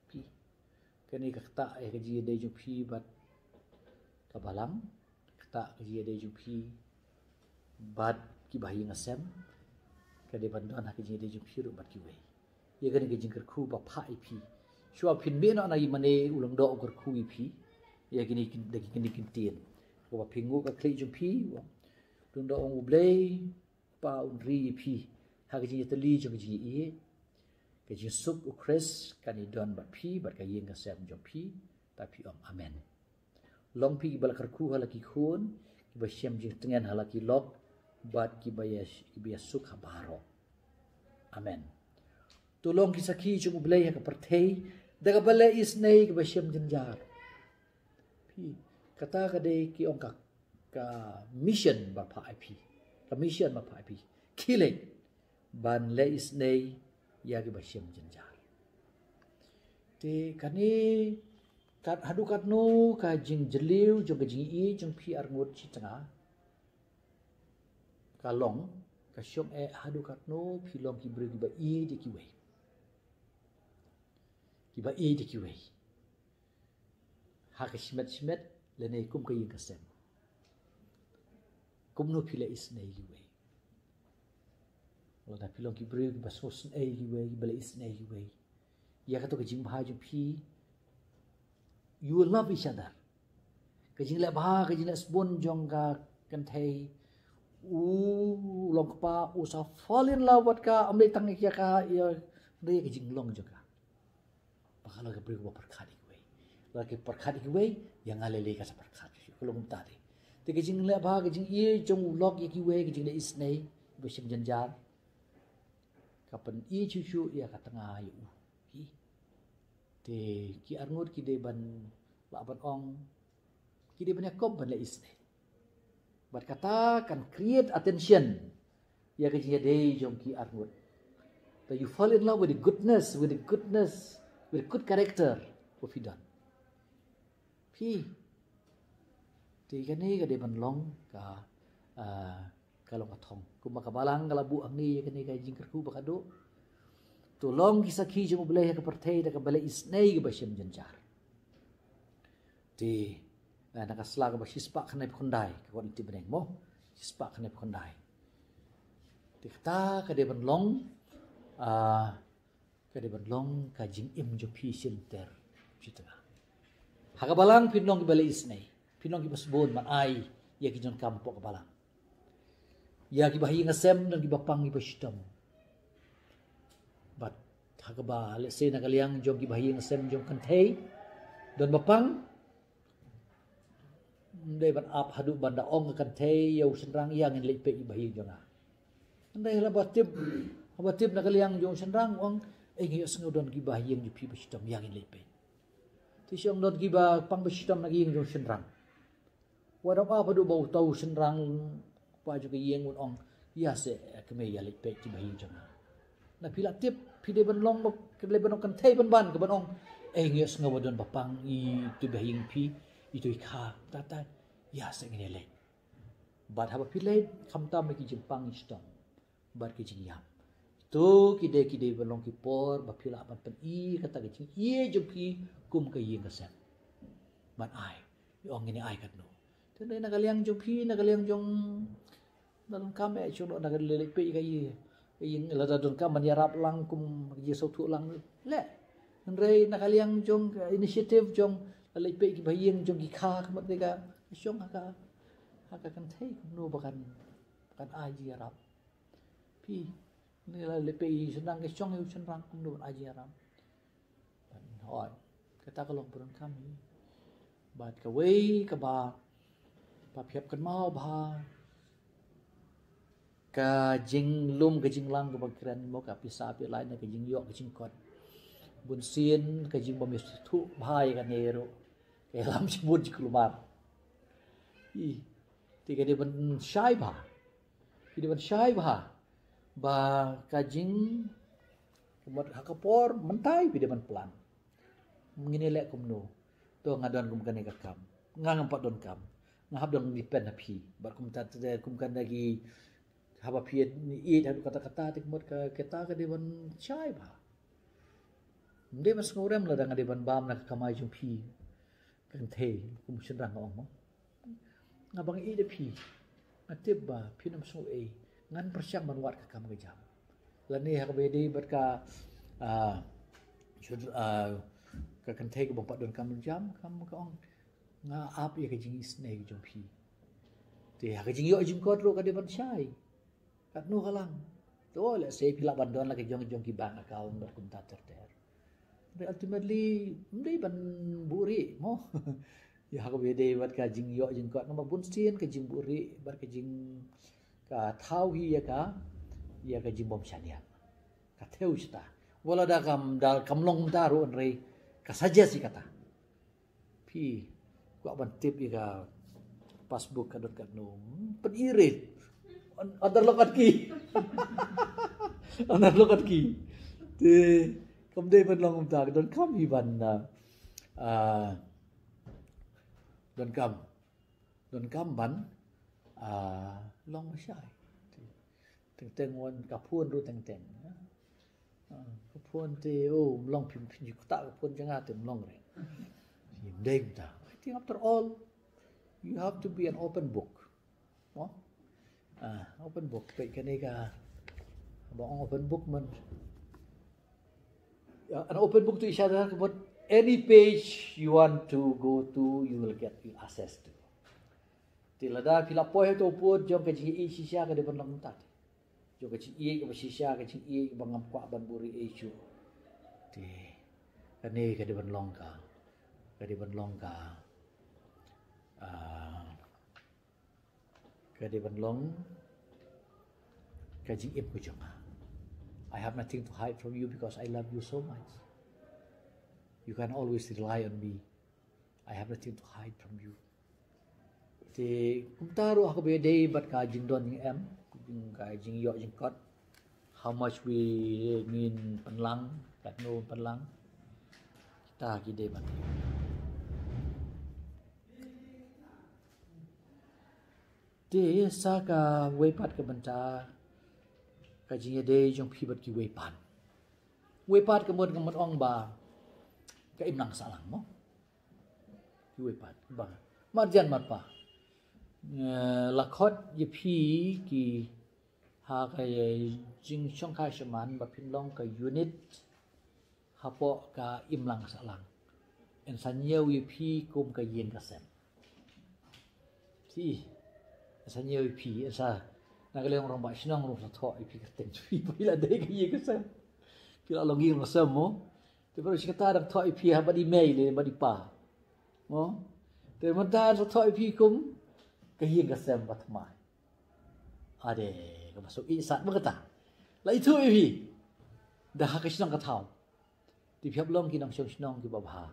Phi. Kane ka ktah ïa ka jingïadei jong phi bad ka balang. Ktah ka jingïadei jong phi bad ki bahaïing hasem. Ka dei ban don ha ka jingïadei jong phi ruh bad kiwei. Ïa kane ka jingkyrkhu ba phah ïa phi. Shuwa phin mih noh na i mane u Lyngdoh u kyrkhu ïa phi. Ïa kine kin, da kine ki ktien. Kaba phi nguh ka khlieh jong phi. Lyngdoh ong U Blei, Kpa un ri ïa phi. Ha ka jingïatylli jong ka jingïeit. Ka jingsuk U Khrist kan ïadon bad phi, bad ka ïing ka sem jong phi. Ta phi ong amen. Long phi kiba la kyrkhu ha la ki khun, kiba shem jingtngen ha la ki lok, bad kiba ïa, kiba ïasuk ha baroh. Amen. To long ki sakhi jong U Blei ha ka pyrthei, da kaba leh isynei kaba shem jynjar. Phi, kata ka dei ki ong ka, ka mission ba phah ïa phi. Ka mission ba phah ïa phi. Khie leit ban leh isynei ïa kiba shem jynjar. Te kane, kat, haduh katno ka jingjylliew jong ka jingïeit jong phi arngut shi tnga. Ka long, ka shong eh haduh katno phi long ki briew kiba ïeit ïa kiwei. Kiba ïeit ïa kiwei. Ha ka shimet shimet, lane kum ka ïing ka sem. Kumno phi leh isynei ïa kiwei. Lada phi long ki briew kiba sngewsynei ïa kiwei, kiba leh isynei ïa kiwei. Ïa kato ka jingbha jong phi. You will love each other. Ka jingleh bha, ka jingleh sbun jong ka kynthei. U long kpa, u sa fall in love bad ka, ym dei tang ïa ka, ïa, dei ka jinglong jong ka. Ba ka long ka briew ba pyrkhat ïa kiwei. Lada ka pyrkhat ïa kiwei, ïa nga lei lei ka sa pyrkhat. Ka long kumta te. Te ka jingleh bha, ka jingïeit jong u lok ïa kiwei, ka jingleh isynei, ba shem jynjar. Ka pynïeit shuh shuh ïa ka tnga ïa u. Ki. Te ki arngut ki dei ban, lah ban ong, ki dei ban ïakob ban leh isynei. Bad kata kan create attention ïa ka jingïadei jong ki arngut. That you fall in love with the goodness, with the goodness, with the good character of Idan. Phi. Te kane ka dei ban long ka, ah, ka long ka thong. Kumba ka balang ka la buh hangne ïa kane ka jingkyrkhu ba ka duh. To long ki sakhi jong U Blei ha ka pyrthei da kaba leh isynei kaba shem jynjar. Te, eh, na ka sla kaba shispah khyndaiphew khyndai, ka kot lynti bneng mo. Shispah khyndaiphew khyndai. Te kata ka dei ban long, ah, ka dei ban long ka jingim jong phi shynter. Shi tnga. Ha ka balang phin long kiba leh isynei. Phin long kiba sbun ban ai ïa ki jingdonkam hapoh ka balang. Ïa kiba ha ïing ha sem don kiba pang kiba shitom. Bad ha kaba, let's say, na ka liang jong kiba ha ïing ha sem jong kynthei, don ba pang. Ym dei ban ap haduh ban da ong ka kynthei ïa u shynrang, ïa ngin leit peit kiba ha ïing jong nga. Ym dei, haba tip, haba tip na ka liang jong u shynrang ong, eh, ngi ïohsngew don kiba ha ïing jong phi ba shitom, ïa ngin leit peit. Te shu ong don kiba pang ba shitom na ka ïing jong u shynrang. Wat ap haduh ba uta u shynrang, kpa jong ka ïing un ong, ïa seh, kmie ïa leit peit kiba ha ïing jong nga. Na phi la tip, phi dei ban long ba, ka dei ban long kynthei ban ban, ka ban ong, eh, ngi ïohsngew ba don ba pang, ito ba ha ïing phi, ito i kha, ta ta, ïa seh ngin ïa leit. Bad haba phi leit, khamtam ïa ki jingpang shitom. Bad ki jingïap. To ki dei, ki dei ban long ki por ba phi lah ban pyni kata ka jingïeit jong phi kum ka ïing ka sem. Ban ai, ïa ong ngin ai katno. Te dei na ka liang jong phi, na ka liang jong, na donkam eh, shu na ka leit peit ka ïing. Ka ïing lada donkam ban ïarap lang kum ka jingsngewthuh lang. Leh. Hynrei na ka liang jong ka initiative jong leit peit kiba ha ïing jong ki kha, ka mut ka shong ha ka, ha ka kynthei kumno ba kan, ba kan ai jingïarap. Phi, ne la leit peit i shynrang, ka shong ïa u shynrang kumno ban ai jingïarap. Ban hoi, kata ka long pyrshah kami. Bad kawei kaba, ba phi hap kynmaw bha, ka jinglum ka jinglang kaba kren mo, ka pisa phi lai ne ka jingïoh ka jingkot. Bunsien ka jingbym ïathuh bha ïa kane ruh ka ïalam shibun jingkulmar. Ih, Te ka dei ban shai bha. Phi dei ban shai bha. Ba ka jing, ka mut ha ka por mynta phi dei ban plan. Ngin ïa leh kumno. To nga don kum kane ka kam. Nga ngam pat don kam. Nga hap don depend ha phi. Bad kumta te kum kane ki haba phi ïeit haduh katta katta te ka mut ka, kata ka dei ban shai bha. Ym dei ban sngewrem lada nga dei ban bam na ka kamai jong phi. Ka kynthei kum shynrang nga ong mo. Nga bang ïeit da phi. Nga tip ba phin ym sngew ei. Ngan pyrshang ban wad ka kam ka jam. Lane ha kaba ïadei bad ka, ah, shynr-, ah, ka kynthei kaba ym pat don kam jam, kam ka ong. Nga ap ïa ka jingisynei jong phi. Te ha ka jingïoh jingkot ruh ka dei ban shai. Katno ka lang. To lehse phi lah ban don la ka jong, jong ki bank account bad kumta ter ter. But ultimately ym dei ban buhrieh mo. Ïa ha kaba ïadei bad ka jingïoh jingkot namar bunsien ka jingbuhrieh bad ka jing, ka thaw hi ïa ka, ïa ka jingbym shaniah. Ka thew shata. Wat lada kam, da kam long kumta ruh hynrei ka suggest ïa kata. Phi kwah ban tip ïa ka passbook ka don katno? Hmm, pyni rit. An-, under lock and key. Under lock and key. Te kam dei ban long kumta, donkam hi ban, ah, ah, donkam. Donkam ban, ah, long ba shai. Te teng teng wan ka phone ruh teng teng. Ah, ka phone te, oh, ym long, phi, phi ju ktah ka phone jong nga te ym long re. Ym dei kumta. I think after all, you have to be an open book. Mo? Ah, open book. Peit kane ka, ba ong open book man. Ah, an open book to each other, but any page you want to go to, you will get, you access to. Te lada phi la poi ha uto u pud jong ka jingïeit shisha ka dei ban long kumta. Jong ka jingïeit kaba shisha, ka jingïeit kaba ngam kwah ban buhrieh ei shuh. Te kane ka dei ban long ka, ka dei ban long ka, ah, ka dei ban long ka jingim ka jong nga. I have nothing to hide from you because I love you so much. You can always rely on me. I have nothing to hide from you. Te kumta ruh ha kaba ïadei bad ka jingdon jingem, jing, ka jingïoh jingkot. How much we ngin pynlang, katno pynlang. Kita ki dei ban. Te sa kawei pat ka bynta ka jingïadei jong phi bad kiwei pat. Wei pat ka mut, ka mut ong ba ka imlang sahlang mo. Kiwei pat ba marjan marpa. Eh, la khot ïa phi ki ha ka jingshongkai shaman ba phin long ka unit hapoh ka imlang sahlang. Yn sa ñiew ïa phi kum ka ïing ka sem. Phi, yn sa ñiew ïa phi, yn sa, na ka liang rangbah shnong ruh sa thoh ïa phi kyrteng jong phi ba phi la dei ka ïing ka sem. Phi la long ïing long sem mo. Te baroh shi katta dang thoh ïa phi ha bad i mei lane bad i pa. Mo. Te mynta sa thoh ïa phi kum ka ïing ka sem ba thymmai. Ade, kaba suk ïeit sat ba kata. La ithuh ïa phi da ha ka shnong ka thaw. Te phi hap long ki nongshong shnong kiba bha.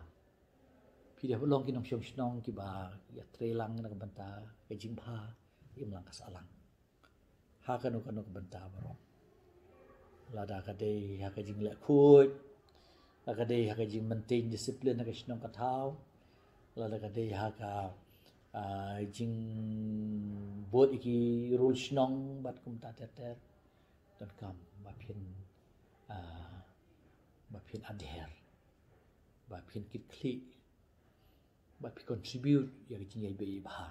Phi dei hap long ki nongshong shnong kiba ïatrei lang na ka bynta ka jingbha, imlang ka sahlang. Ha kano kano ka bynta baroh. Lada ka dei ha ka jingleh khuid, lada ka dei ha ka jing maintain discipline ha ka shnong ka thaw, lada ka dei ha ka, ah, jingbud ïa ki rule shnong bad kumta ter ter. Donkam ba phin, ah, ba phin adhere, ba phin kit khlieh, ba phi contribute ïa ka jingïaibeh ïaibha.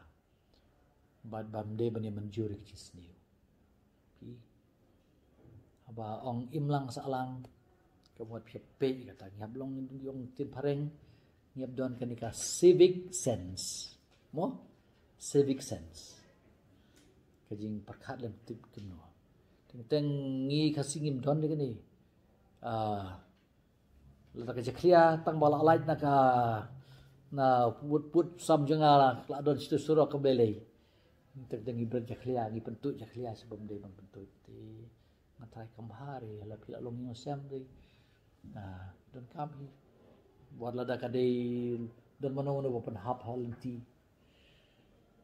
Bad bym dei ban ïa mynjur ïa ka jingsniew. Phi, haba ong imlang sahlang, ka mut phi peit kata ngi hap long, ong ktien phareng, ngi hap don kane ka civic sense. Mo? Civic sense. Ka jingpyrkhat lem tip kumno. Teng teng ngi Khasi ngim don de kane. Ah, lada ka jakhlia tang ba la lait na ka, na put put sam jong nga la, la don situ surok ka belei. Teng teng ngi bret jakhlia, ngi pyntuid jakhlia, sa bym dei ban pyntuid. Te nga tharai kam bha re, la phi la long ïing sem re. Na, donkam hi. Wat lada ka dei don mano mano ba pynhap ha lynti.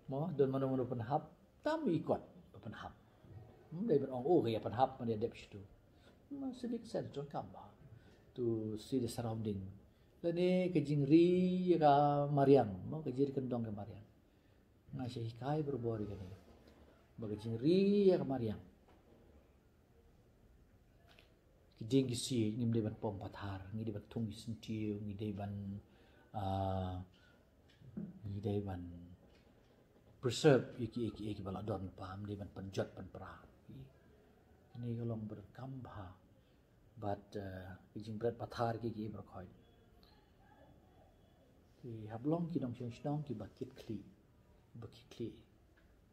Mo, don mano mano pynhap, tam ikot pynhap. Hmm, dei ban ong, oh, ka ïa pynhap, man ïa dep shitu. Ma civic sense, donkam bha. To see the surrounding. Lane ka jingri ïa ka mariang, mo, ka jingri kyndong ka mariang. Nga shu hikai barabor ïa kane. Ba ka jingri ïa ka mariang. Ki dieng ki sie, ngim dei ban pom pathar, ngi dei ban thung ki syntiew, ngi dei ban, ah, ngi dei ban preserve ïa ki, ïa ki, ïa ki ba la don pa, ngim dei ban pynjot pynpra. Kane ka long ba donkam bha. Bad, eh, ki jingbret pathar ki, ki baroh khoit. Ki hap long ki nongshong shnong ki ba kit khlieh, ki ba kit khlieh.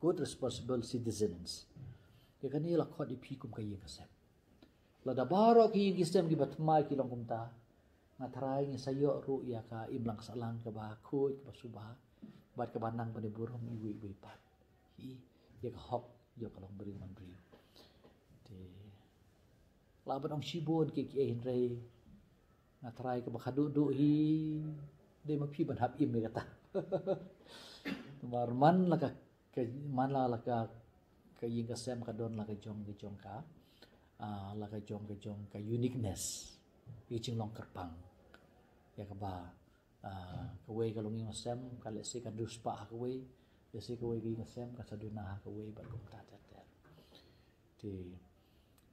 Good responsible citizens. Ïa kane la khot ïa phi kum ka ïing ka sem. Lada baroh ki ïing ki sem ki ba thymmai ki long kumta, nga tharai ngi sa ïoh ruh ïa ka imlang sahlang ka ba khuid, ka ba suba, bad ka ba nang ban ïa burom iwei iwei pat. Hi, ïa ka hok jong ka long briew man briew. Te lah ban ong shibun ki, ki, eh, hynrei nga tharai ka ba khadduh duh hi, dei ma phi ban hap im ïa kata. Namar man la ka, ka, man la, la ka, ka ïing ka sem ka don la ka jong, ka jong ka, ah, la ka jong, ka jong ka uniqueness. Ïa ka jinglong kyrpang. Ïa ka ba, ah, kawei ka long ïing ka sem, ka lehse ka duspa ha kawei, lehse kawei ka ïing ka sem, ka sa duna ha kawei, bad kumta ter ter. Te,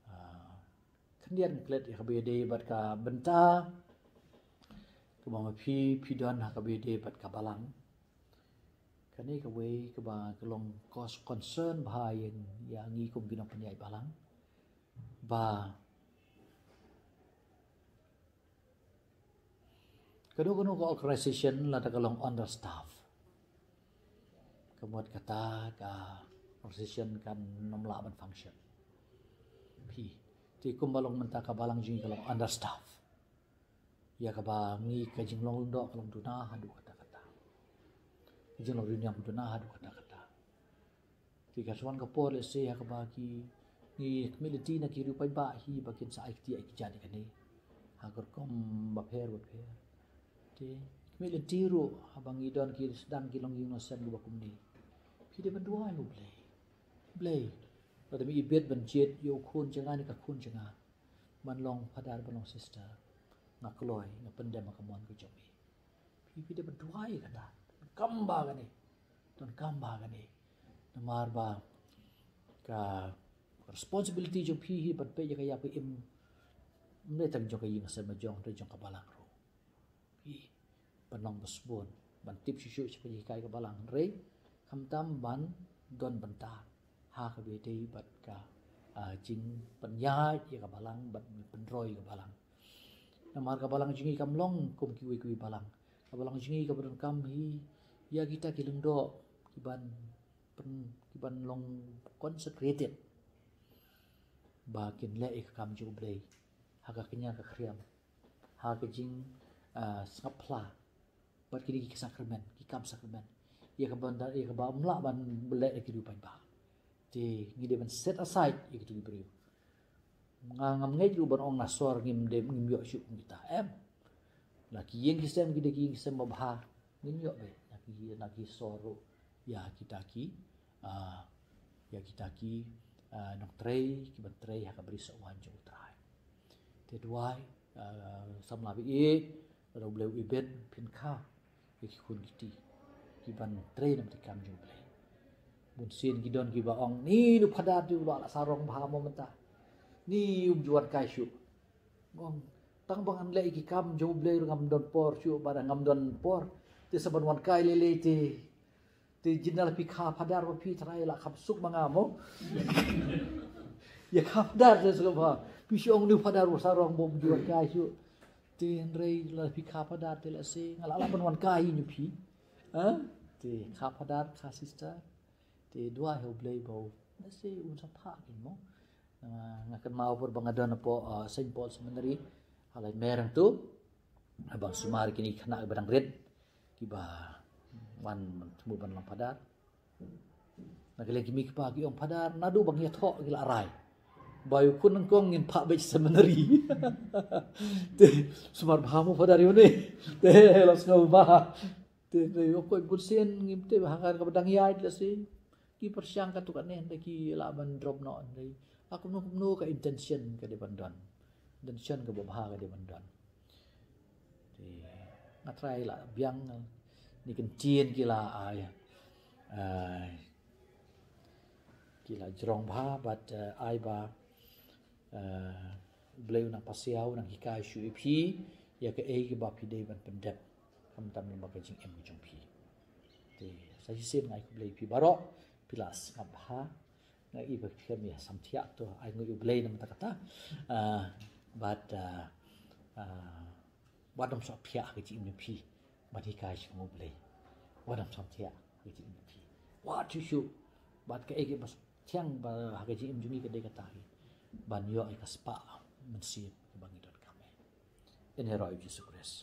ah, khyndiat nga klet ïa ka ba ïadei bad ka bynta kaba ma phi, phi don ha ka ba ïadei bad ka balang. Kane kawei kaba ka long cause concern bha ïa, ïa ngi kum ki nongpynïaid balang. Ba kano kano ka organization lada ka long understaff, ka mut kata ka organization kan ym lah ban function. Phi, te kumba long mynta ka balang jong ngi ka long understaff. Ïa kaba ngi ka jinglong lyngdoh ka long duna haduh katta katta. Ka jinglong riewniam duna haduh katta katta. Te ka sa wan ka por lehse ha kaba ki, ngi khmih lynti na ki riew paidbah hi ba kin sa ai kti ai kjat ïa kane ha ka rukom bapher bapher. Te khmih lynti ruh haba ngi don ki sdang ki long ïing long sem kiba kumne. Phi dei ban duwai ha U Blei. Blei, lada me ibit ban jied ïa u khun jong nga ne ka khun jong nga ban long phadar, ban long sister, nga kloi, nga pyndem ha ka mon ka jong me. Phi, phi dei ban duwai ïa kata. Donkam bha kane. Donkam bha kane. Namar ba ka responsibility jong phi hi ban peit ïa ka ïap ka im, ym dei tang jong ka ïing ka sem la jong, hynrei jong ka balang ruh. Phi, ban long ba sbun, ban tip shuh shuh sha ka jinghikai ka balang, hynrei khamtam ban don bynta ha kaba ïadei bad ka, ah, jingpynïaid ïa ka balang bad pynroi ïa ka balang. Namar ka balang jong ngi kam long kum kiwei kiwei balang. Ka balang jong ngi kaba donkam hi ïa kita ki lyngdoh ki ban pyn, ki ban long consecrated ba kin leh ïa ka kam jong U Blei ha ka kñia ka khriam, ha ka jing, ah, sngap phla bad kine ki sakramen, ki kam sakramen. Ïa kaba, ïa kaba ym lah ban leh da ki riew paidbah. Te ngi dei ban set aside ïa kito ki briew. Nga ngam ngeit ruh ban ong na sor ngim dei, ngim ïoh shuh kum kita. Em. Na ki ïing ki sem ki dei ki ïing ki sem babha. Ngin ïoh beit na ki, na ki sor ruh ïa kita ki, ah, ïa kita ki, ah, nongtrei ki ban trei ha ka bri sohwan jong U Trai. Te duwai, ah, samla ba ïeit, lada U Blei u ibit phin kha ïa ki khun ki kti ki ban trei na bynta ka kam jong U Blei. Bun sien ki don kiba ong, ni u phadar te u la sarong bha mo mynta, ni um ju wan kai shuh. Ong, tang ba ngan leh ïa ki kam jong U Blei ruh ngam don por shuh, ba ngam don por. Te sa ban wan kai lei lei te, te jin la phi kha phadar ba phi trai la kham suk ma nga mo. Ïa kha phadar te suk ba phi shu ong ni u phadar u sarong ba um ju wan kai shuh. Te hynrei la phi kha phadar te lehse nga la lah ban wan kai ïa phi. Ha? Te kha phadar, kha sister. Te duwai ha U Blei ba u, lehse un sa phah kin mo. Ah, nga kynmaw por ba nga don hapoh, ah, Saint Paul Seminary ha Laimer hangto. Haba sumar kine ki khynnah kiba dang rit kiba wan thmu ban long phadar. Na ka liang ki mei ki pa ki ong, phadar, naduh ba ngi ïathoh ki la rai ba ïa u khun nyngkong ngin phah beit seminary. Te sumar bha mo phadar ïa une. Te la sngew bha. Te dei, o, ko bun sien ngim tip ha ka, ka ba dang ïaid la si. Ki pyrshang katto katne, hynrei ki lah ban drop noh, hynrei ha kumno kumno ka intention ka dei ban don. Intention ka ba bha ka dei ban don. Te nga trai la biang ni ktien ki la ai. Ai. Ki la jrong bha, bad, eh, ai ba, eh, Blei u nang pasiaw, nang hikai shuh ïa phi ïa kaei kaba phi dei ban pyndep, khamtam lyngba ka jingim ka jong phi. Te sa shisien nga ai khublei ïa phi baroh, phi la sngap bha. Nga i ba phi khlem ïa samthiah, to ai nguh ïa U Blei namar kata. Ah, bad, ah, ah, wat nym samthiah ha ka jingim jong phi ban hikai sha U Blei. Wat nym samthiah ha ka jingim jong phi. Wat shuh shuh. Bad kaei kaba thiang ba ha ka jingim jong ngi ka dei kata hi, ban ïoh ïa ka spah mynsiem kaba ngi donkam. Ïa ka kyrteng U Jisu Khrist.